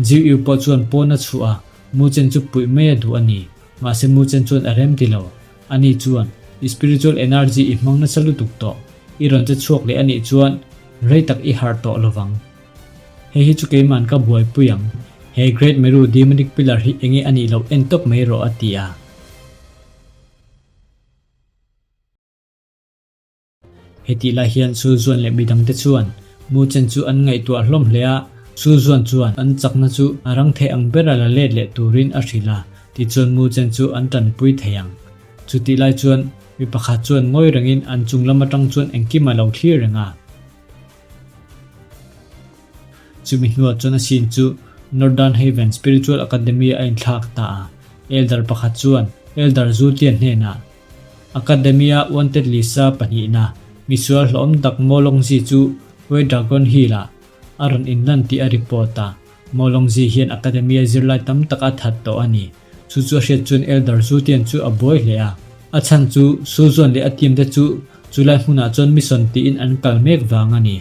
Jiu pawh chuan pawn a chhuah a, Muchen chu puih mai a duh a ni. Mahse Muchen chuan a rem ti lo. Ani chuan, I spiritual energy i hmang nasa lutuk tawh. I rawn che chhuak leh a nih chuan rei tak i harh tawh lo vang. Hei hi chu keiman ka buaipui ang. He Great Meru Demonic Pillar hi enge a nih loh en tawp mai rawh a ti a. Hetih lai hian Sulzuan leh midangte chuan Muchen chu an ngaihtuah hlawm hle a. Su Zuan chuan an chakna chu a rang thei ang bera la let leh turin a hrilh a, tichuan Mu Chen chu an tanpui thei ang. Chutih lai chuan mi pakhat chuan ngawi rengin an chung lam atang chuan engkim a lo thlir reng a. Chumi hnuah chuan a sin chu Northern Haven Spiritual Academy a inthlak ta a. Elder pakhat chuan Elder Zutian hnenah, Academy-a Wanted Lisa pahnihna, misual hlawm tak Mo Longzi chu White Dragon Hill-ah a rawn inlan tih a report a. Mo Longzi hian Academy-a zirlai tam tak a that tawh a ni. Chu chu a hriat chuan Elder Zutian chu a buai hle a. A chhan chu Su Zuan leh a team te chu chulai hmunah chuan mission tiin an kal mek vang a ni.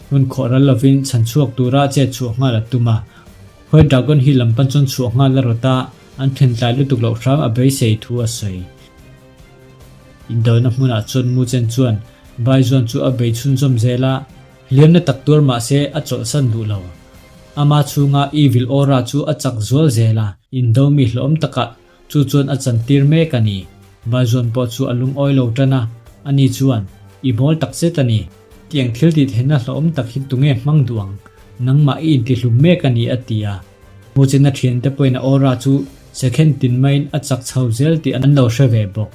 Hun khawh ral lovin chhan chhuak tura chet chhuah nghal a tum a. White Dragon hi lam pan chuan chhuah nghal a rawt a, an then tlai lutuk loh hram a beisei thu a sawi. Indona hmunah chuan Mu Chen chuan Bai Zuan chu a bei chhunzawm zel a, hliamna tak tuar mah se a chawlhsan duh lo. Ama chhunga evil aura chu a chak zual zel a, indo mi hlawm takah Chu chuan a chantir mek a ni. Baizuan pawh chu a lungawi lo tan a, ani chuan, I bawl tak zet a ni. Tiang thil tih theihna hlauhawm tak hi tunge hmang duh ang? Nangmah i intihlum mek a ni, a ti a. Hmuchina thiante pawhin a aura chu second tin maiin a chak chho zel tih an lo hre ve bawk.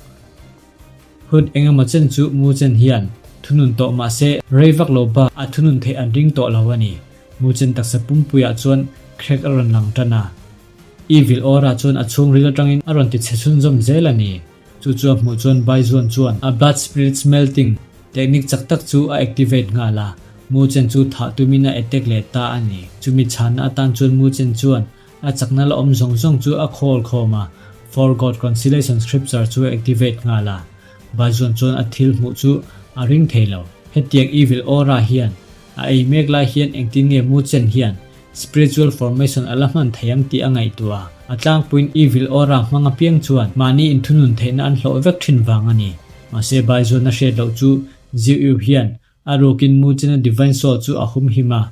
Hun engemaw chen chu Muchen hian thunun tawh mah se rei vak lo bak a thunun theih an ring tawh lo a ni. Muchen taksa pumpuiah chuan crack a rawn lang tan a. Evil aura chuan a chhungril atangin a rawn ti chhe chhunzawm zel a ni. Chu chu a hmuh chuan Bai Zuan chuan a blood spirit smelting technique chak tak chu a activate nghal a, Mu Chen chu thah tumin a attack leh ta a ni. Chumi chhanna atan chuan Mu Chen chuan a chakna la awm zawng zawng chu a khawl khawm a, Four God Conciliation Scripture chu a activate nghal a. Bai Zuan chuan a thil hmuh chu a ring thei lo. Hetiang evil aura hian a ei mek lai hian engtin nge Mu Chen hian Spiritual formation a la hman thei ang tih a ngaihtuah a, a tlangpuiin evil aura hmang apiang chuan mahni inthunun theihna an hlawh vek thin vang a ni. Mahse Baizuana hriat loh chu Ziu Yu hian a rukin Mu Chena Divine Soul chu a humhim a,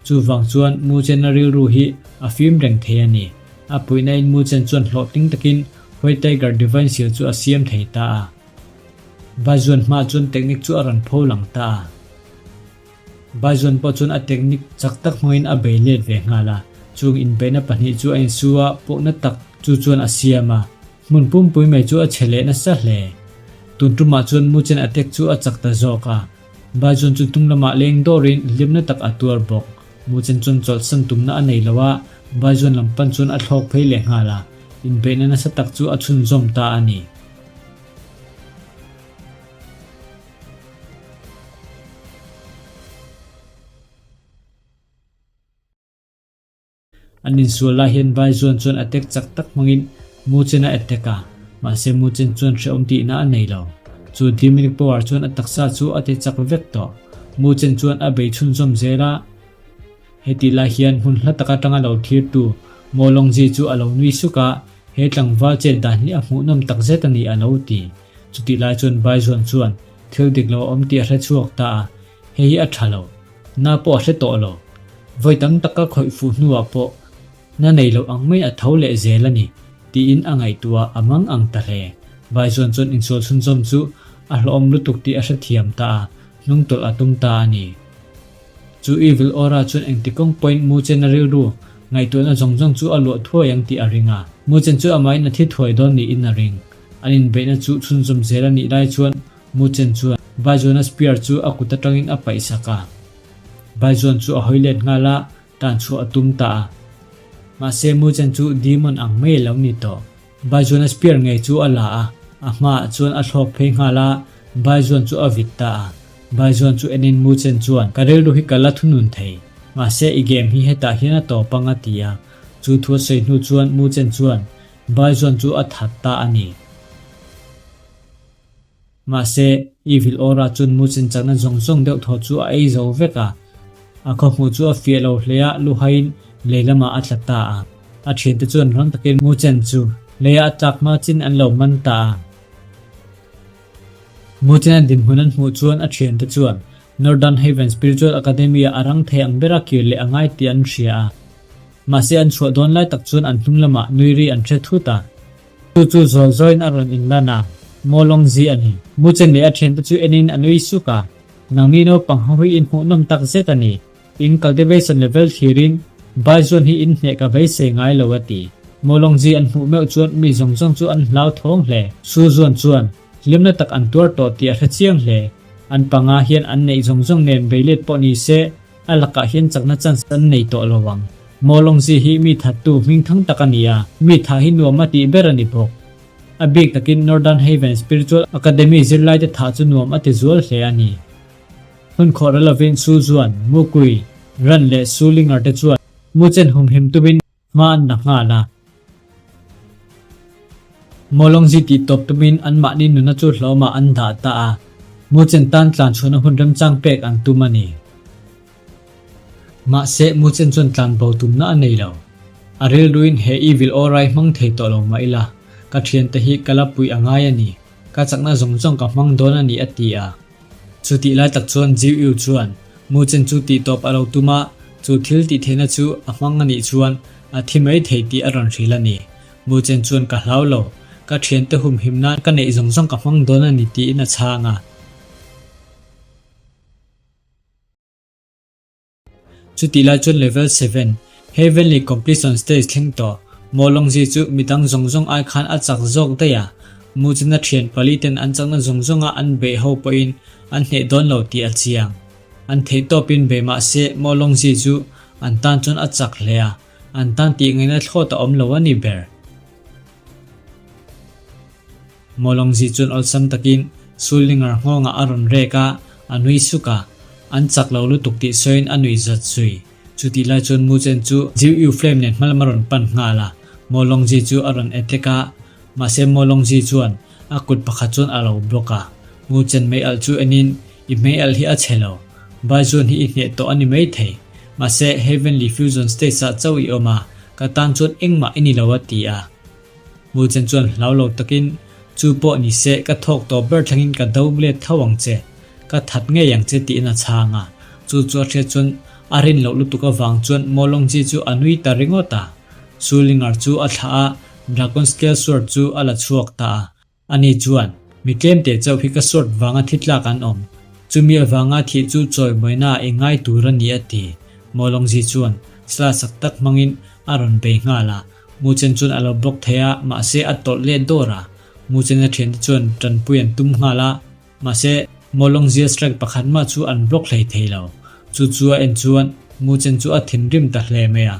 chuvang chuan Mu Chena rilru hi a fim reng thei a ni. A puihna in Mu Chen chuan hlawhtling takin White Tiger Divine Seal chu a siam thei ta a. Baizuan hmaah chuan technique chu a rawn pho lang ta a. Baizuan pawh chuan a technique chak tak hmangin a bei let ve nghal a, chung inbeihna pahnih chu a insu a, pawhna tak chu chuan a siam a, hmun pumpui mai chu a che leh nasa hle. Tun tumah chuan Muchen attack chu a chak ta zawk a, Baizuan chu hnung lamah leng dawrin hlimna tak a tuar bawk. Muchen chuan chawlhsan tumna a nei lo a, Baizuan lam pan chuan a thlawk phei leh nghal a, inbeihna nasa tak chu a chhunzawm ta a ni. An insual lai hian Vai Zuan chuan attack chak tak hmangin Mu Chen a attack a, mahse Mu Chen chuan hrehawm tihna a nei lo. Chu demonic power chuan a taksa chu a ti chak vek tawh. Mu Chen chuan a bei chhunzawm zel a. Hetih lai hian hmun hla tak atanga lo thirtu Mo Longji chu a lo nui suk a, he tlangval chet dan hi a hmuhnawm takzet a ni a lo ti. Chutih lai chuan Bai Zuan chuan thil dik lo a awm tih a hre chhuak ta a, hei hi a tha lo. Na pawh a hre tawh lo. Vawi tam tak ka khawih fuh hnuah pawh na nei loh ang mai a tho leh zel a ni, tiin a ngaihtuah a mang ang ta hle. Bai Zuan chuan insual chhunzawm chu a hlawhawm lutuk tih a hrethiam ta a, hnungtawlh a tum ta a ni. Chu evil aura chuan engti kawng pawhin Mu Chen-a rilru ngaihtuahna zawng zawng chu a luah thuai ang tih a ring a. Mu Chen chu amahin a thi thuai dawn niin a ring. An inbeihna chu chhunzawm zel a nih lai chuan Mu Chen chuan Bai Zuan-a spear chu a kut atangin a paih sak a. Bai Zuan chu a hawi let nghal a, tan chhuah a tum ta a. Mahse Mu Chen chu demon ang mai a lo ni tawh. Baizuana spear ngei chu a la a, a hmaah chuan a thlawk phei nghal a, Baizuan chu a vit ta a. Baizuan chu enin Mu Chen chuan, Ka rilru hi ka la thunun thei, mahse i game hi hetah hian a tawp ang a ti a. Chu thu a sawi hnu chuan Mu Chen chuan Baizuan chu a that ta a ni. Mahse, Evil Aura chuan mu chinchakna zawng zawng deuh thaw chu a ei zo vek a. A khawhmuh chu a fiah lo hle a, luhaiin lei lamah a tla ta a. A thiante chuan rang takin mu chen chu leiah a tlak hma chin an lo man ta a. Mu chena dinhmun an hmuh chuan a thiante chuan Northern Haven Spiritual Academy-ah a rang thei ang bera kir leh a ngai tih an hria a. Mahse, an chhuah dawn lai tak chuan an hnung lamah nui ri an hre thut a. Chu chu zawl zawiin a rawn inlan a, Maw lawng zi a ni. Mu chen leh a thiante chu enin a nui suk a, Nangni naupang ho hi in hmuhnawm tak zet a ni. In cultivation level thlirin Bai Zuan hi in hneh ka beisei ngai lo a ti. Mawlawngzi an hmuh meuh chuan mi zawng zawng chu an hlau thawng hle. Su Zuan chuan hlimna tak an tuar tawh tih a hre chiang hle. An panga hian an neih zawng zawng nen beilet pawh ni se a lakah hian chakna chance an nei tawh lo ang. Mawlawngzi hi mi thattu hmingthang tak a ni a, mi thah hi nuam a tih ber a ni bawk. A bik takin Northern Haven Spiritual Academy zirlaite thah chu nuam a ti zual hle a ni. Hun khawh rel lovin Su Zuan, Mu Kui, Ran leh Su Linger te chuan Mu Chen humhim tumin hma an la nghal a. Mawlawngzi tih tawp tumin anmahni nuna chu hlawmah an dah ta a, Mu Chen tan tlan chhuahna hun remchang pek an tum a ni. Mahse, Mu Chen chuan tlan bo tumna a nei lo. A rilruin he evil aw rai hmang thei tawh lo mah ila, ka thiante hi ka la puih a ngai a ni, ka chakna zawng zawng ka hmang dawn a ni a ti a. Chutih lai tak chuan Jiu Yu chuan Mu Chen chu tih tawp a lo tum a, chu thil tih theihna chu a hmang a nih chuan a thi mai thei tih a rawn hrilh a ni. Mu Chen chuan ka hlau lo, ka thiante humhim nan ka neih zawng zawng ka hmang dawn a ni tiin a chhang a. Chutih lai chuan Level 7, Heavenly Completion Stage thleng tawh Mawlawngzi chu midang zawng zawng ai khan a chak zawk daih a, mu chuna thian pali ten an chakna zawng zawnga an beih ho pawhin an hneh dawn lo tih a chiang. An theih tawpin beih mah se Mawlawngzi chu an tan chuan a chak hle a, an tan tih ngaihna thlawt a awm lo a ni ber. Mawlawngzi chuan awlsam takin Sullinger nghawngah a rawn rek a, a nui suk a. An chak lo lutuk tih sawiin a nui zat zui. Chutih lai chuan Mu Chen chu Jiu Yu Flame nen hmalam a rawn pan nghal a, Mawlawngzi chu a rawn attack a, mahse Mawlawngzi chuan a kut pakhat chuan a lo block a. Mu Chen mei alh chu enin, I hmei alh hi a chhe lo. Bai Zuan hi i hneh tawh a ni mai thei. Mahse Heavenly Fusion Stage ah chauh i awm a, ka tan chuan engmah i ni lo a ti a. Hmuchen chuan hlau lo takin, Chu pawh ni se, ka thawk tawh ber thlengin ka do let tho ang che. Ka that ngei ang che tiin a chhang a. Chu chu a hriat chuan a rin loh lutuk avang chuan Mawlawngji chu a nui ta ringawt a. Sulingar chu a thlah a, Dragon Scale Sword chu a la chhuak ta a. Ani chuan, Mi tlem teh chauh hi ka sword vanga thi tlak an awm. Chumi avanga thih chu chawimawina i ngai tur a ni a ti. Mawlawngji chuan slasak tak hmangin a rawn bei nghal a. Muchen chuan a lo block thei a, mahse a tawlh let dawr a. Muchena thiante chuan tanpui an tum nghal a, mahse Mawlawngzia strike pakhat mah chu an block hlei thei lo. Chu chu a en chuan Muchen chu a thinrim ta hle mai a,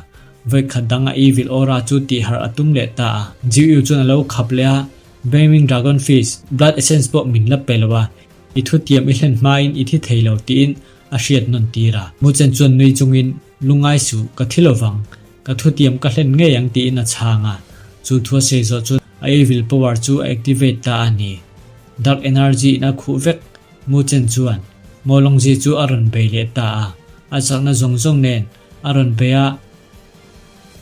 vawikhat dang a evil aura chu tihharh a tum leh ta a. Jiu chuan a lo khap leh a, Banging Dragon Fist, Blood Essence pawh min la pe lo a, i thutiam i hlen hmain i thi thei lo tiin a hriat nawn tir a. Muchen chuan nui chungin, Lungngai suh, ka thi lovang. Ka thutiam ka hlen ngei ang tiin a chhang a, chu thu a sei zawh chuan a evil power chu a activate ta a ni. Dark energy in a khuh vek Mu Chen chuan Mo Longzi chu a rawn bei leh ta a, a chakna zawng zawng nen a rawn bei a,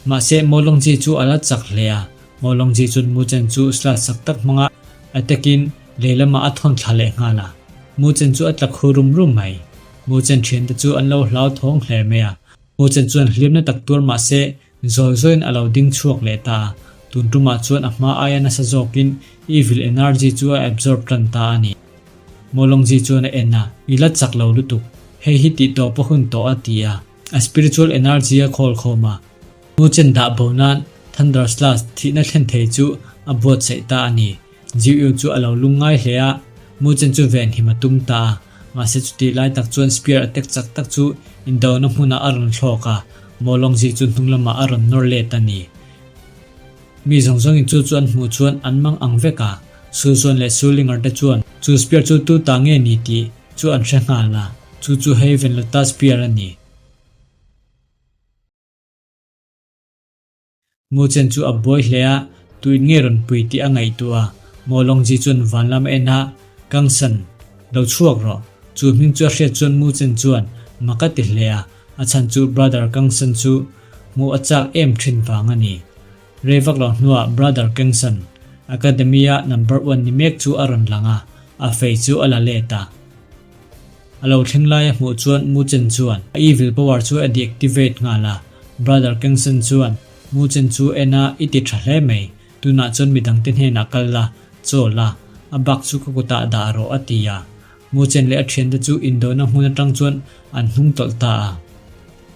mahse Mo Longzi chu a la chak hle a, Mo Longzi chuan Mu Chen chu slash chak tak hmanga attack in lei lamah a thawn thla leh nghal a, Mu Chen chu a tla khu rum rum mai. Mu Chen thiante chu an lo hlauthawng hle mai a. Mu Chen chuan hlimna tak tuar mah se zawi zawiin a lo ding chhuak leh ta a, tun tumah chuan a hma aia nasa zawkin evil energy chu a absorb tan ta a ni. Mawlawngzi chuan a en a, I la chak lo lutuk, hei hi tih tawp a hun tawh a ti a, a spiritual energy a khawl khawm a. Mu Chen dah bo nan Thunder Slash thihna thlen thei chu a buatsaih ta a ni. Jiu chu a lo lungngai hle a, Mu Chen chu venhim a tum ta a. Mahse chutih lai tak chuan spear attack chak tak chu indona hmunah a rawn thlawk a, Mawlawngzi chu hnung lamah a rawn nawr let a ni. Mi zawng zawngin chu chu an hmuh chuan an mang ang vek a, Su Zuan leh Su Linger te chuan chu spear chu tu ta nge ni tih chu an hre nghal a, chu chu Haven Lotus spear a ni. Mu Chen chu a buai hle a, tuin nge rawn pui tih a ngaihtuah a. Mo Longji chuan van lam a en a, Kang San, lo chhuak rawh. Chu hming chu a hriat chuan Mu Chen chuan mak a ti hle a, a chhan chu Brother Kang San chu hmuh a chak em thin vang a ni. Rei vak lo hnuah Brother Kang San, Academy-a number one ni mek chu a rawn lang a, a fei chu a la let a. A lo thleng lai a hmuh chuan Mu Chen chuan a evil power chu a deactivate nghal a. Brother Kengsen chuan Mu Chen chu en a, I ti tha hle mai, tunah chuan midangte hnenah kal la, chaw la, a bak chu ka kutah dah rawh a ti a. Mu Chen leh a thiante chu indona hmun atang chuan an hnung tawlh ta a.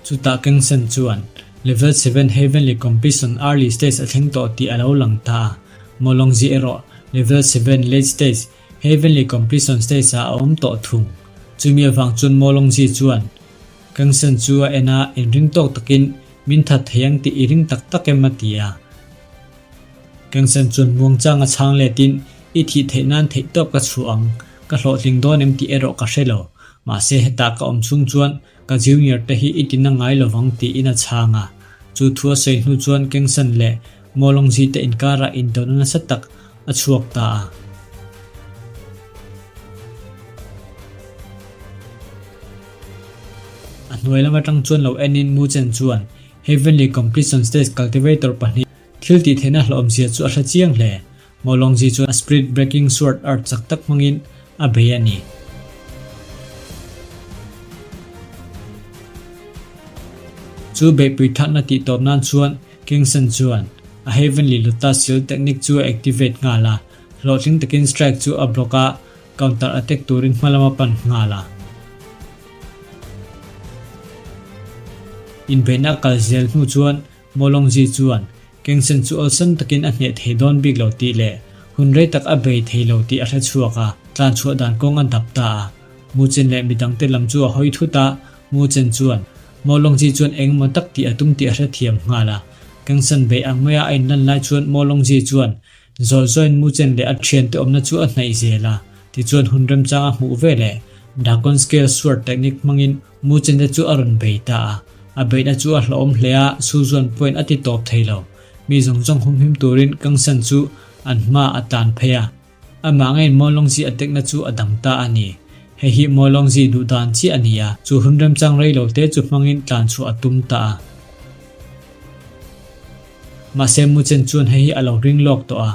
Chutah Kengsen chuan Level 7 Heavenly Completion Early Stage a thleng tawh tih a lo lang ta a, Mawlawngzi erawh Level 7 Late Stage Heavenly Completion Stage ah a awm tawh thung. Chumi avang chuan Mawlawngzi chuan Kengsen chu a en a, inring tawk takin min that thei ang tih i ring tak tak em a ti a. Kengsen chuan muangchang a chhang letin i thih theih nan theihtawp ka chhuah ang, ka hlawhtling dawn em tih erawh ka hre lo. Mahse hetah ka awm chhung chuan Ka junior te hi i tina ngai lovang tiin a chhang a. Chu thu a sawi hnu chuan Kengsan leh Mawlawngzi te inkarah indona nasa tak a chhuak ta a. A hnuai lam atang chuan lo enin Mu Chen chuan Heavenly Completion Stage Cultivator pahnih thil tih theihna hlawhawmzia chu a hre chiang hle. Mawlawngzi chuan a Spirit Breaking Sword Art chak tak hmangin a bei a ni. Chu beihpui thatna tih tawp nan chuan Kingson chuan a Heavenly Lotus Seal Technique chu a activate nghal a, hlawhtling takin strike chu a block a, counter attack turin hma lam a pan nghal a. Inbeihna a kal zel hnu chuan Mawlawngzi chuan Kengsen chu awlsam takin a hneh thei dawn bik lo tih leh hun rei tak a bei thei lo tih a hre chhuak a, tlan chhuah dan kawng a dap ta a. Muchen leh midangte lam chu a hawi thut a, Muchen chuan Mawlawngzi chuan engemaw tak tih a tum tih a hre thiam nghal a. Kengsen bei ang maia a inlan lai chuan Mawlawngzi chuan Zawi zawiin Muchen leh a thiante awmna chu a hnaih zel a, tichuan hun remchang a hmuh ve leh Dragon Scale Sword technique hmangin Muchente chu a rawn bei ta a, a beihna chu a hlauhawm hle a, Suzuan pawhin a ti tawp thei lo. Mi zawng zawng humhim turin Kangsan chu an hma a tlan phei a, amah ngeiin Mawlawngzi a tekna chu a dang ta a ni. Hei hi Mawlawngzi duh dan chiah a ni a, chu hun remchang rei lo te chu hmangin tlan chhuah a tum ta a. Mahse Muchen chuan hei hi a lo ring lawk tawh a,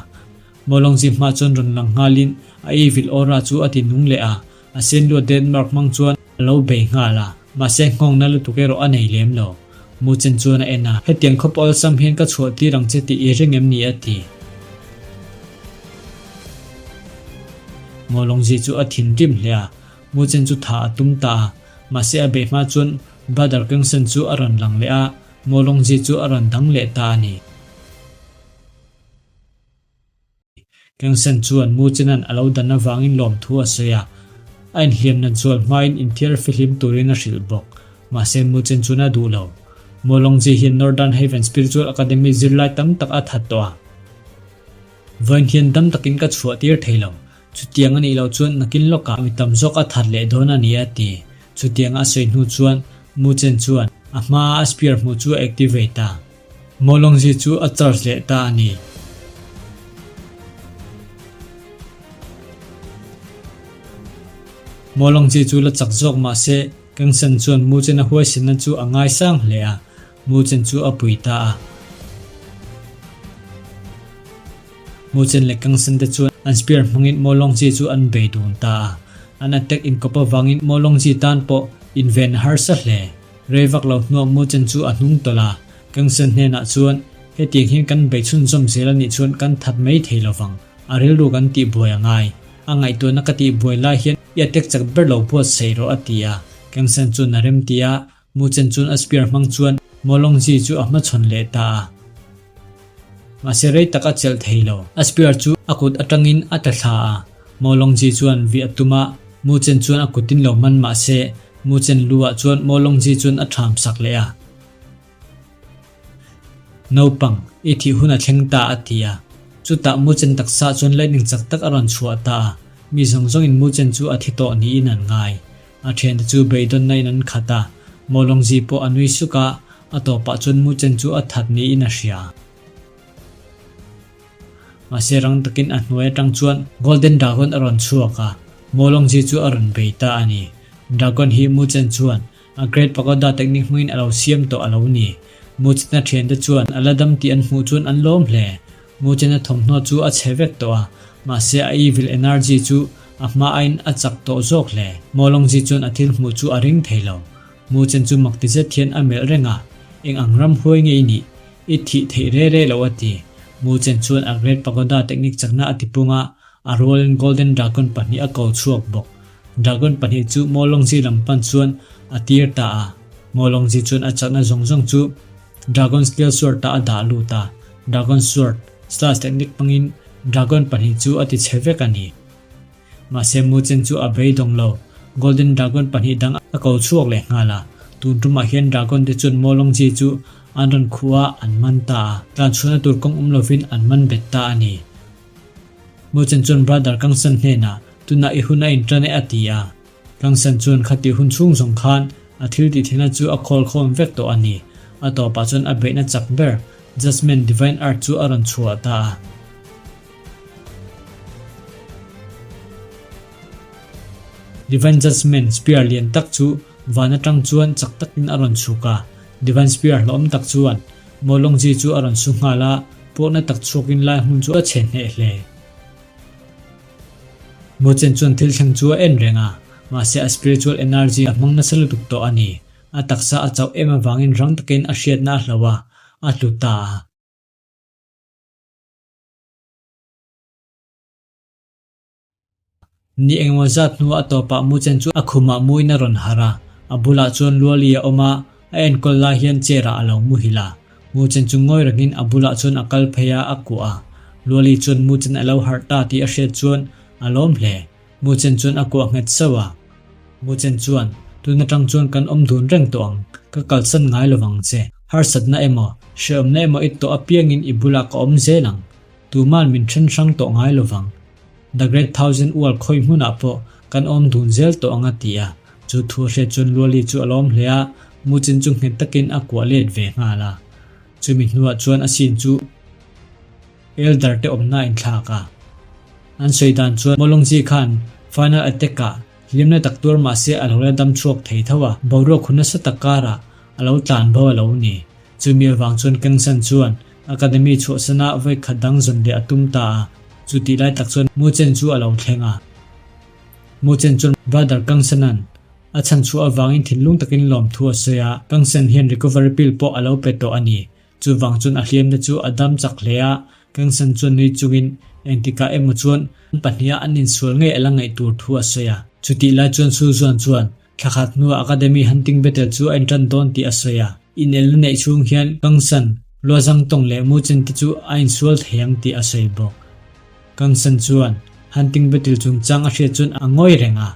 Mawlawngzi hma chuan rawn lang nghalin a evil aura chu a ti nung leh a, A senluat Denmark hmang chuan a lo bei nghal a, mahse nghawngna lutuk erawh a nei lem lo. Muchen chuan a en a, Hetiang khawp awlsam hian ka chhuah tir ang che tih i ring em ni? a ti. Mawlawngzi chu a thinrim hle a, Muchen chu tha a tum ta a, mahse a beih hma chuan Brother Kengsen chu a rawn lang leh a, Mawlawngzi chu a rawn dang leh ta a ni. Kengsen chuan Muchenan a lo dan avangin lawmthu a sawi a, a inhliam nat zual hmain inthiar fihlim turin a hrilh bawk. Mahse Muchen chuan a duh lo. Mawlawngzi hian Northern Haven Spiritual Academy zirlai tam tak a that tawh a. Vawiin hian dam takin ka chhuah tir thei lo. Chutiang a nih loh chuan nakin lawkah mi tam zawk a that leh dawn a ni a ti. Chutiang a sawi hnu chuan Muchen chuan a hmaa a spear hmuh chu a activate a. Mawlawngzi chu a charge leh ta a ni. Mawlawngzi chu la chak zawk mah se, Kengsen chuan Muchen a huaisenna chu a ngaisang hle a, Muchen chu a pui ta a. Muchen leh Kengsen te chuan an spear hmangin Mawlawngzi chu an bei dun ta a. An attack inkawp avangin Mawlawngzi tan pawh inven a harsa hle. Rei vak lo hnuah Muchen chu a hnung tawlh a, Kangsen hnenah chuan, Hetiang hian kan bei chhunzawm zel a nih chuan kan that mai thei lo vang, a rilru kan tihbuai a ngai. A ngaihtuahna ka tihbuai lai hian i attack chak ber lo buatsaih rawh a ti a. Kangsen chuan a rem ti a, Muchen chuan a spear hmang chuan Mawlawngzi chu a hmachhawn leh ta a. Mahse rei tak a chelh thei lo. A spear chu a kut atangin a tla thla a, Mawlawngzi chuan vih a tum a, Muchen chuan a kutin lo hman mahse Muchen lu ah chuan Mawlawngzi chuan a ṭham sak leh a. Naupang, i thih hun a thleng ta a ti a. Chutah Muchen taksa chuan lightning chak tak a rawn chhuah ta a, mi zawng zawngin Muchen chu a thi tawh niin an ngai. A thiante chu beidawnna in an khat a, Mawlawngzi pawh a nui suk a, a tawpah chuan Muchen chu a that niin a hria. Mahse rang takin a hnuai atang chuan Golden Dragon a rawn chhuak a, Mawlawngzi chu a rawn bei ta a ni. Dragon hi Muchen chuan a Great Pagoda technique hmangin a lo siam tawh a lo ni. Muchena thiante chuan a la dam tih an hmuh chuan an lawm hle. Muchena thawmhnaw chu a chhe vek tawh a, mahse a evil energy chu a hma aiin a chak tawh zawk hle. Mawlawngzi chuan a thil hmuh chu a ring thei lo. Muchen chu mak ti zet hian a melh reng a, Eng ang ram huai nge i nih? I thih theih re re lo a ti. Muchen chuan a Great Pagoda technique chakna a tipung a, a rualin Golden Dragon pahnih a ko chhuak bawk. Dragon pahnih chu Mawlawngzi lam pan chuan a tir ta a. Mawlawngzi chuan a chakna zawng zawng chu Dragon Steel Sword ah a dah lut a, Dragon Sword Slash technique hmangin Dragon pahnih chu a ti chhe vek a ni. Mahse Muchen chu a beidawng lo, Golden Dragon pahnih dang a ko chhuak leh nghal a, tun tumah hian Dragon te chuan Mawlawngzi chu an rawn khuh a, an man ta a, tlanchhuahna tur kawng awm lovin an man bet ta a ni. Muchen chuan Brother Kangsan hnenah, Tunah i hun a intan e a ti a. Kangsan chuan khati hun chhung zawng khan a thil tih theihna chu a khawl khawm vek tawh a ni. A tawpah chuan a beihna chak ber, Judgement Divine Art chu a rawn chhuah ta a. Divine Judgement Spear lian tak chu van atang chuan chak takin a rawn chhuk a. Divine Spear hlauhawm tak chuan Mawlawngzi chu a rawn su nghal a, puakna tak chhuakin lai hmun chu a chhe hneh hle. Mochen chuan thil thleng chu a en reng a, mahse a spiritual energy a hmang nasa lutuk tawh a ni. A taksa a chauh em avangin rang takin a hriatna a hloh a, a tlu ta a. Ni engemaw zat hnuah a tawpah Muchen chu a khumah muin a rawn harh a, a bulah chuan Luali a awm a, a enkawl lai hian chair ah a lo muhil a. Muchen chu ngawi rengin a bulah chuan a kal phei a, a kuah a. Luali chuan Muchen a lo harh ta tih a hriat chuan a lawm hle. Muchen chuan a kuah nghet sauh a. Muchen chuan, Tun atang chuan kan awm dun reng tawh ang, ka kalsan ngai lovang che. Harsatna emaw, hrehawmna emaw i tawh apiangin i bulah ka awm zel ang. Tuman min then hrang tawh ngai lovang. The Great Thousand Ual khawi hmunah pawh kan awm dun zel tawh ang a ti a. Chu thu a hriat chuan Luali chu a lawm hle a, Muchin chu nghet takin a kuah let ve nghal a. Chumi hnuah chuan a sin chu Elder te awmna a inthlak a. An sawi dan chuan Mawlawngzi khan Final Attack ah hlimna tak tuar mahse a lo la dam chhuak thei tho a, boruak hun nasa tak karah a lo tlan bo a lo ni. Chumi avang chuan Kangsan chuan Academy chhuahsana vawi khat dang zawn leh a tum ta a, chutih lai tak chuan Muchen chu a lo thleng a. Muchen chuan Brother Kangsanan a chhan chhuah avangin thinlung takin lawmthu a sawi a, Kangsan hian recovery pill pawh a lo pe tawh a ni. Chuvang chuan a hliamna chu a dam chak hle a, Kangsan chuan nui chungin engtikah emaw chuan an pahniha an insual ngei a la ngaih tur thu a sawi a. Chutih lai chuan Suzuan chuan Thla khat hnuah Academy Hunting Battle chu a intan dawn tih a sawi a. Inelna neih chhung hian Kangsan, Luazangtawng leh Muchen te chu a insual thei ang tih a sawi bawk. Kangsan chuan Hunting Battle chungchang a hriat chuan a ngawi reng a.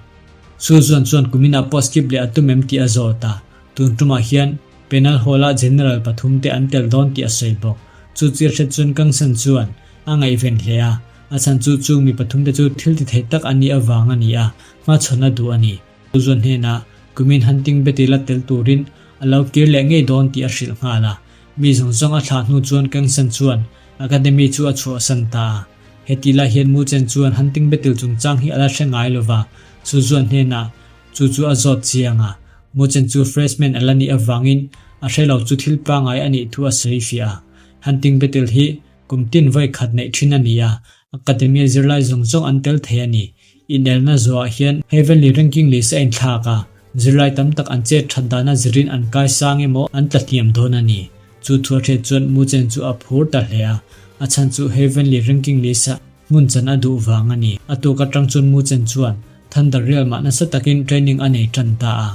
Suzuan chuan kuminah pawh skip leh a tum em tih a zawt a. Tun tumah hian Penal Hall-ah General pathum te an tel dawn tih a sawi bawk. Chu chil hret chuan Kangsan chuan a ngaihven hle a. A chhan chu chung mi pathum te chu thil ti thei tak an nih avang a ni a, hmachhawn a duh a ni. Zuan hnenah kumin hunting battle a tel turin a lo kir leh ngei dawn tih a hrilh nghal a. Mi zawng zawng a thlah hnu chuan Kangsan chuan Academy chu a chhuahsan ta a. Heti lai hian Mu Chen chuan hunting battle chungchang hi a la hre ngai lova, chu Zuan hnenah chu chu a zawt chiang a. Mu Chen chu freshman a la nih avangin a hre lo chu thil pangngai a nih thu a sawi fiah a. Hunting battle hi kum tin vawi khat neih thin a ni a, Academy-a zirlai zawng zawng an tel thei a ni. Inelna zuah hian Heavenly Ranking List a inthlak a, zirlai tam tak an chet that dana zirin an kai sang emaw an tla hniam dawn a ni. Chu thu a hriat chuan Muchen chu a phur ta hle a, a chhan chu Heavenly Ranking List-a hmun chan a duh vang a ni. A tuk atang chuan Muchen chuan Thunder Realm ah nasa takin training a nei tan ta a.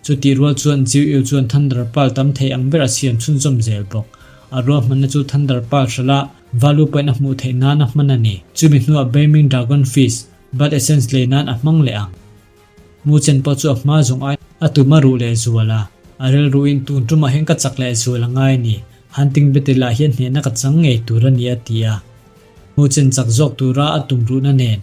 Chutih rual chuan Jiu Yu chuan Thunder Pearl tam thei ang ber a siam chhunzawm zel bawk. A ruahmanna chu Thunder Pearl hralh a value point a hmuh theih nan a hman a ni. Chumi hnuah Beiming Dragon Fish, Blood Essence lei nan a hmang leh ang. Mu chen pawh chu a hma zawng ai a tum a ruh leh zual a. A rilruin tun tumah hian ka chak leh zual a ngai a ni. Hunting Battle ah hian hnehna ka chang ngei tur a ni a ti a. Mu chen chak zawk tura a tum ruhna nen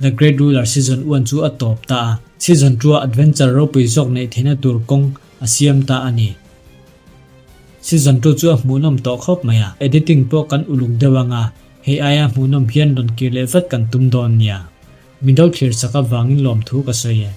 The Great Ruler Season one chu a tawp ta a, Season two-a adventure ropui zawk neih theihna tur kawng a siam ta a ni. Season 2 chu a hmuhnawm tawh khawp mai a, editing pawh kan uluk deuh ang a, hei aia hmuhnawm hian rawn kir leh vat kan tum dawn nia. Middle thlir chak avangin lawmthu ka sawi e.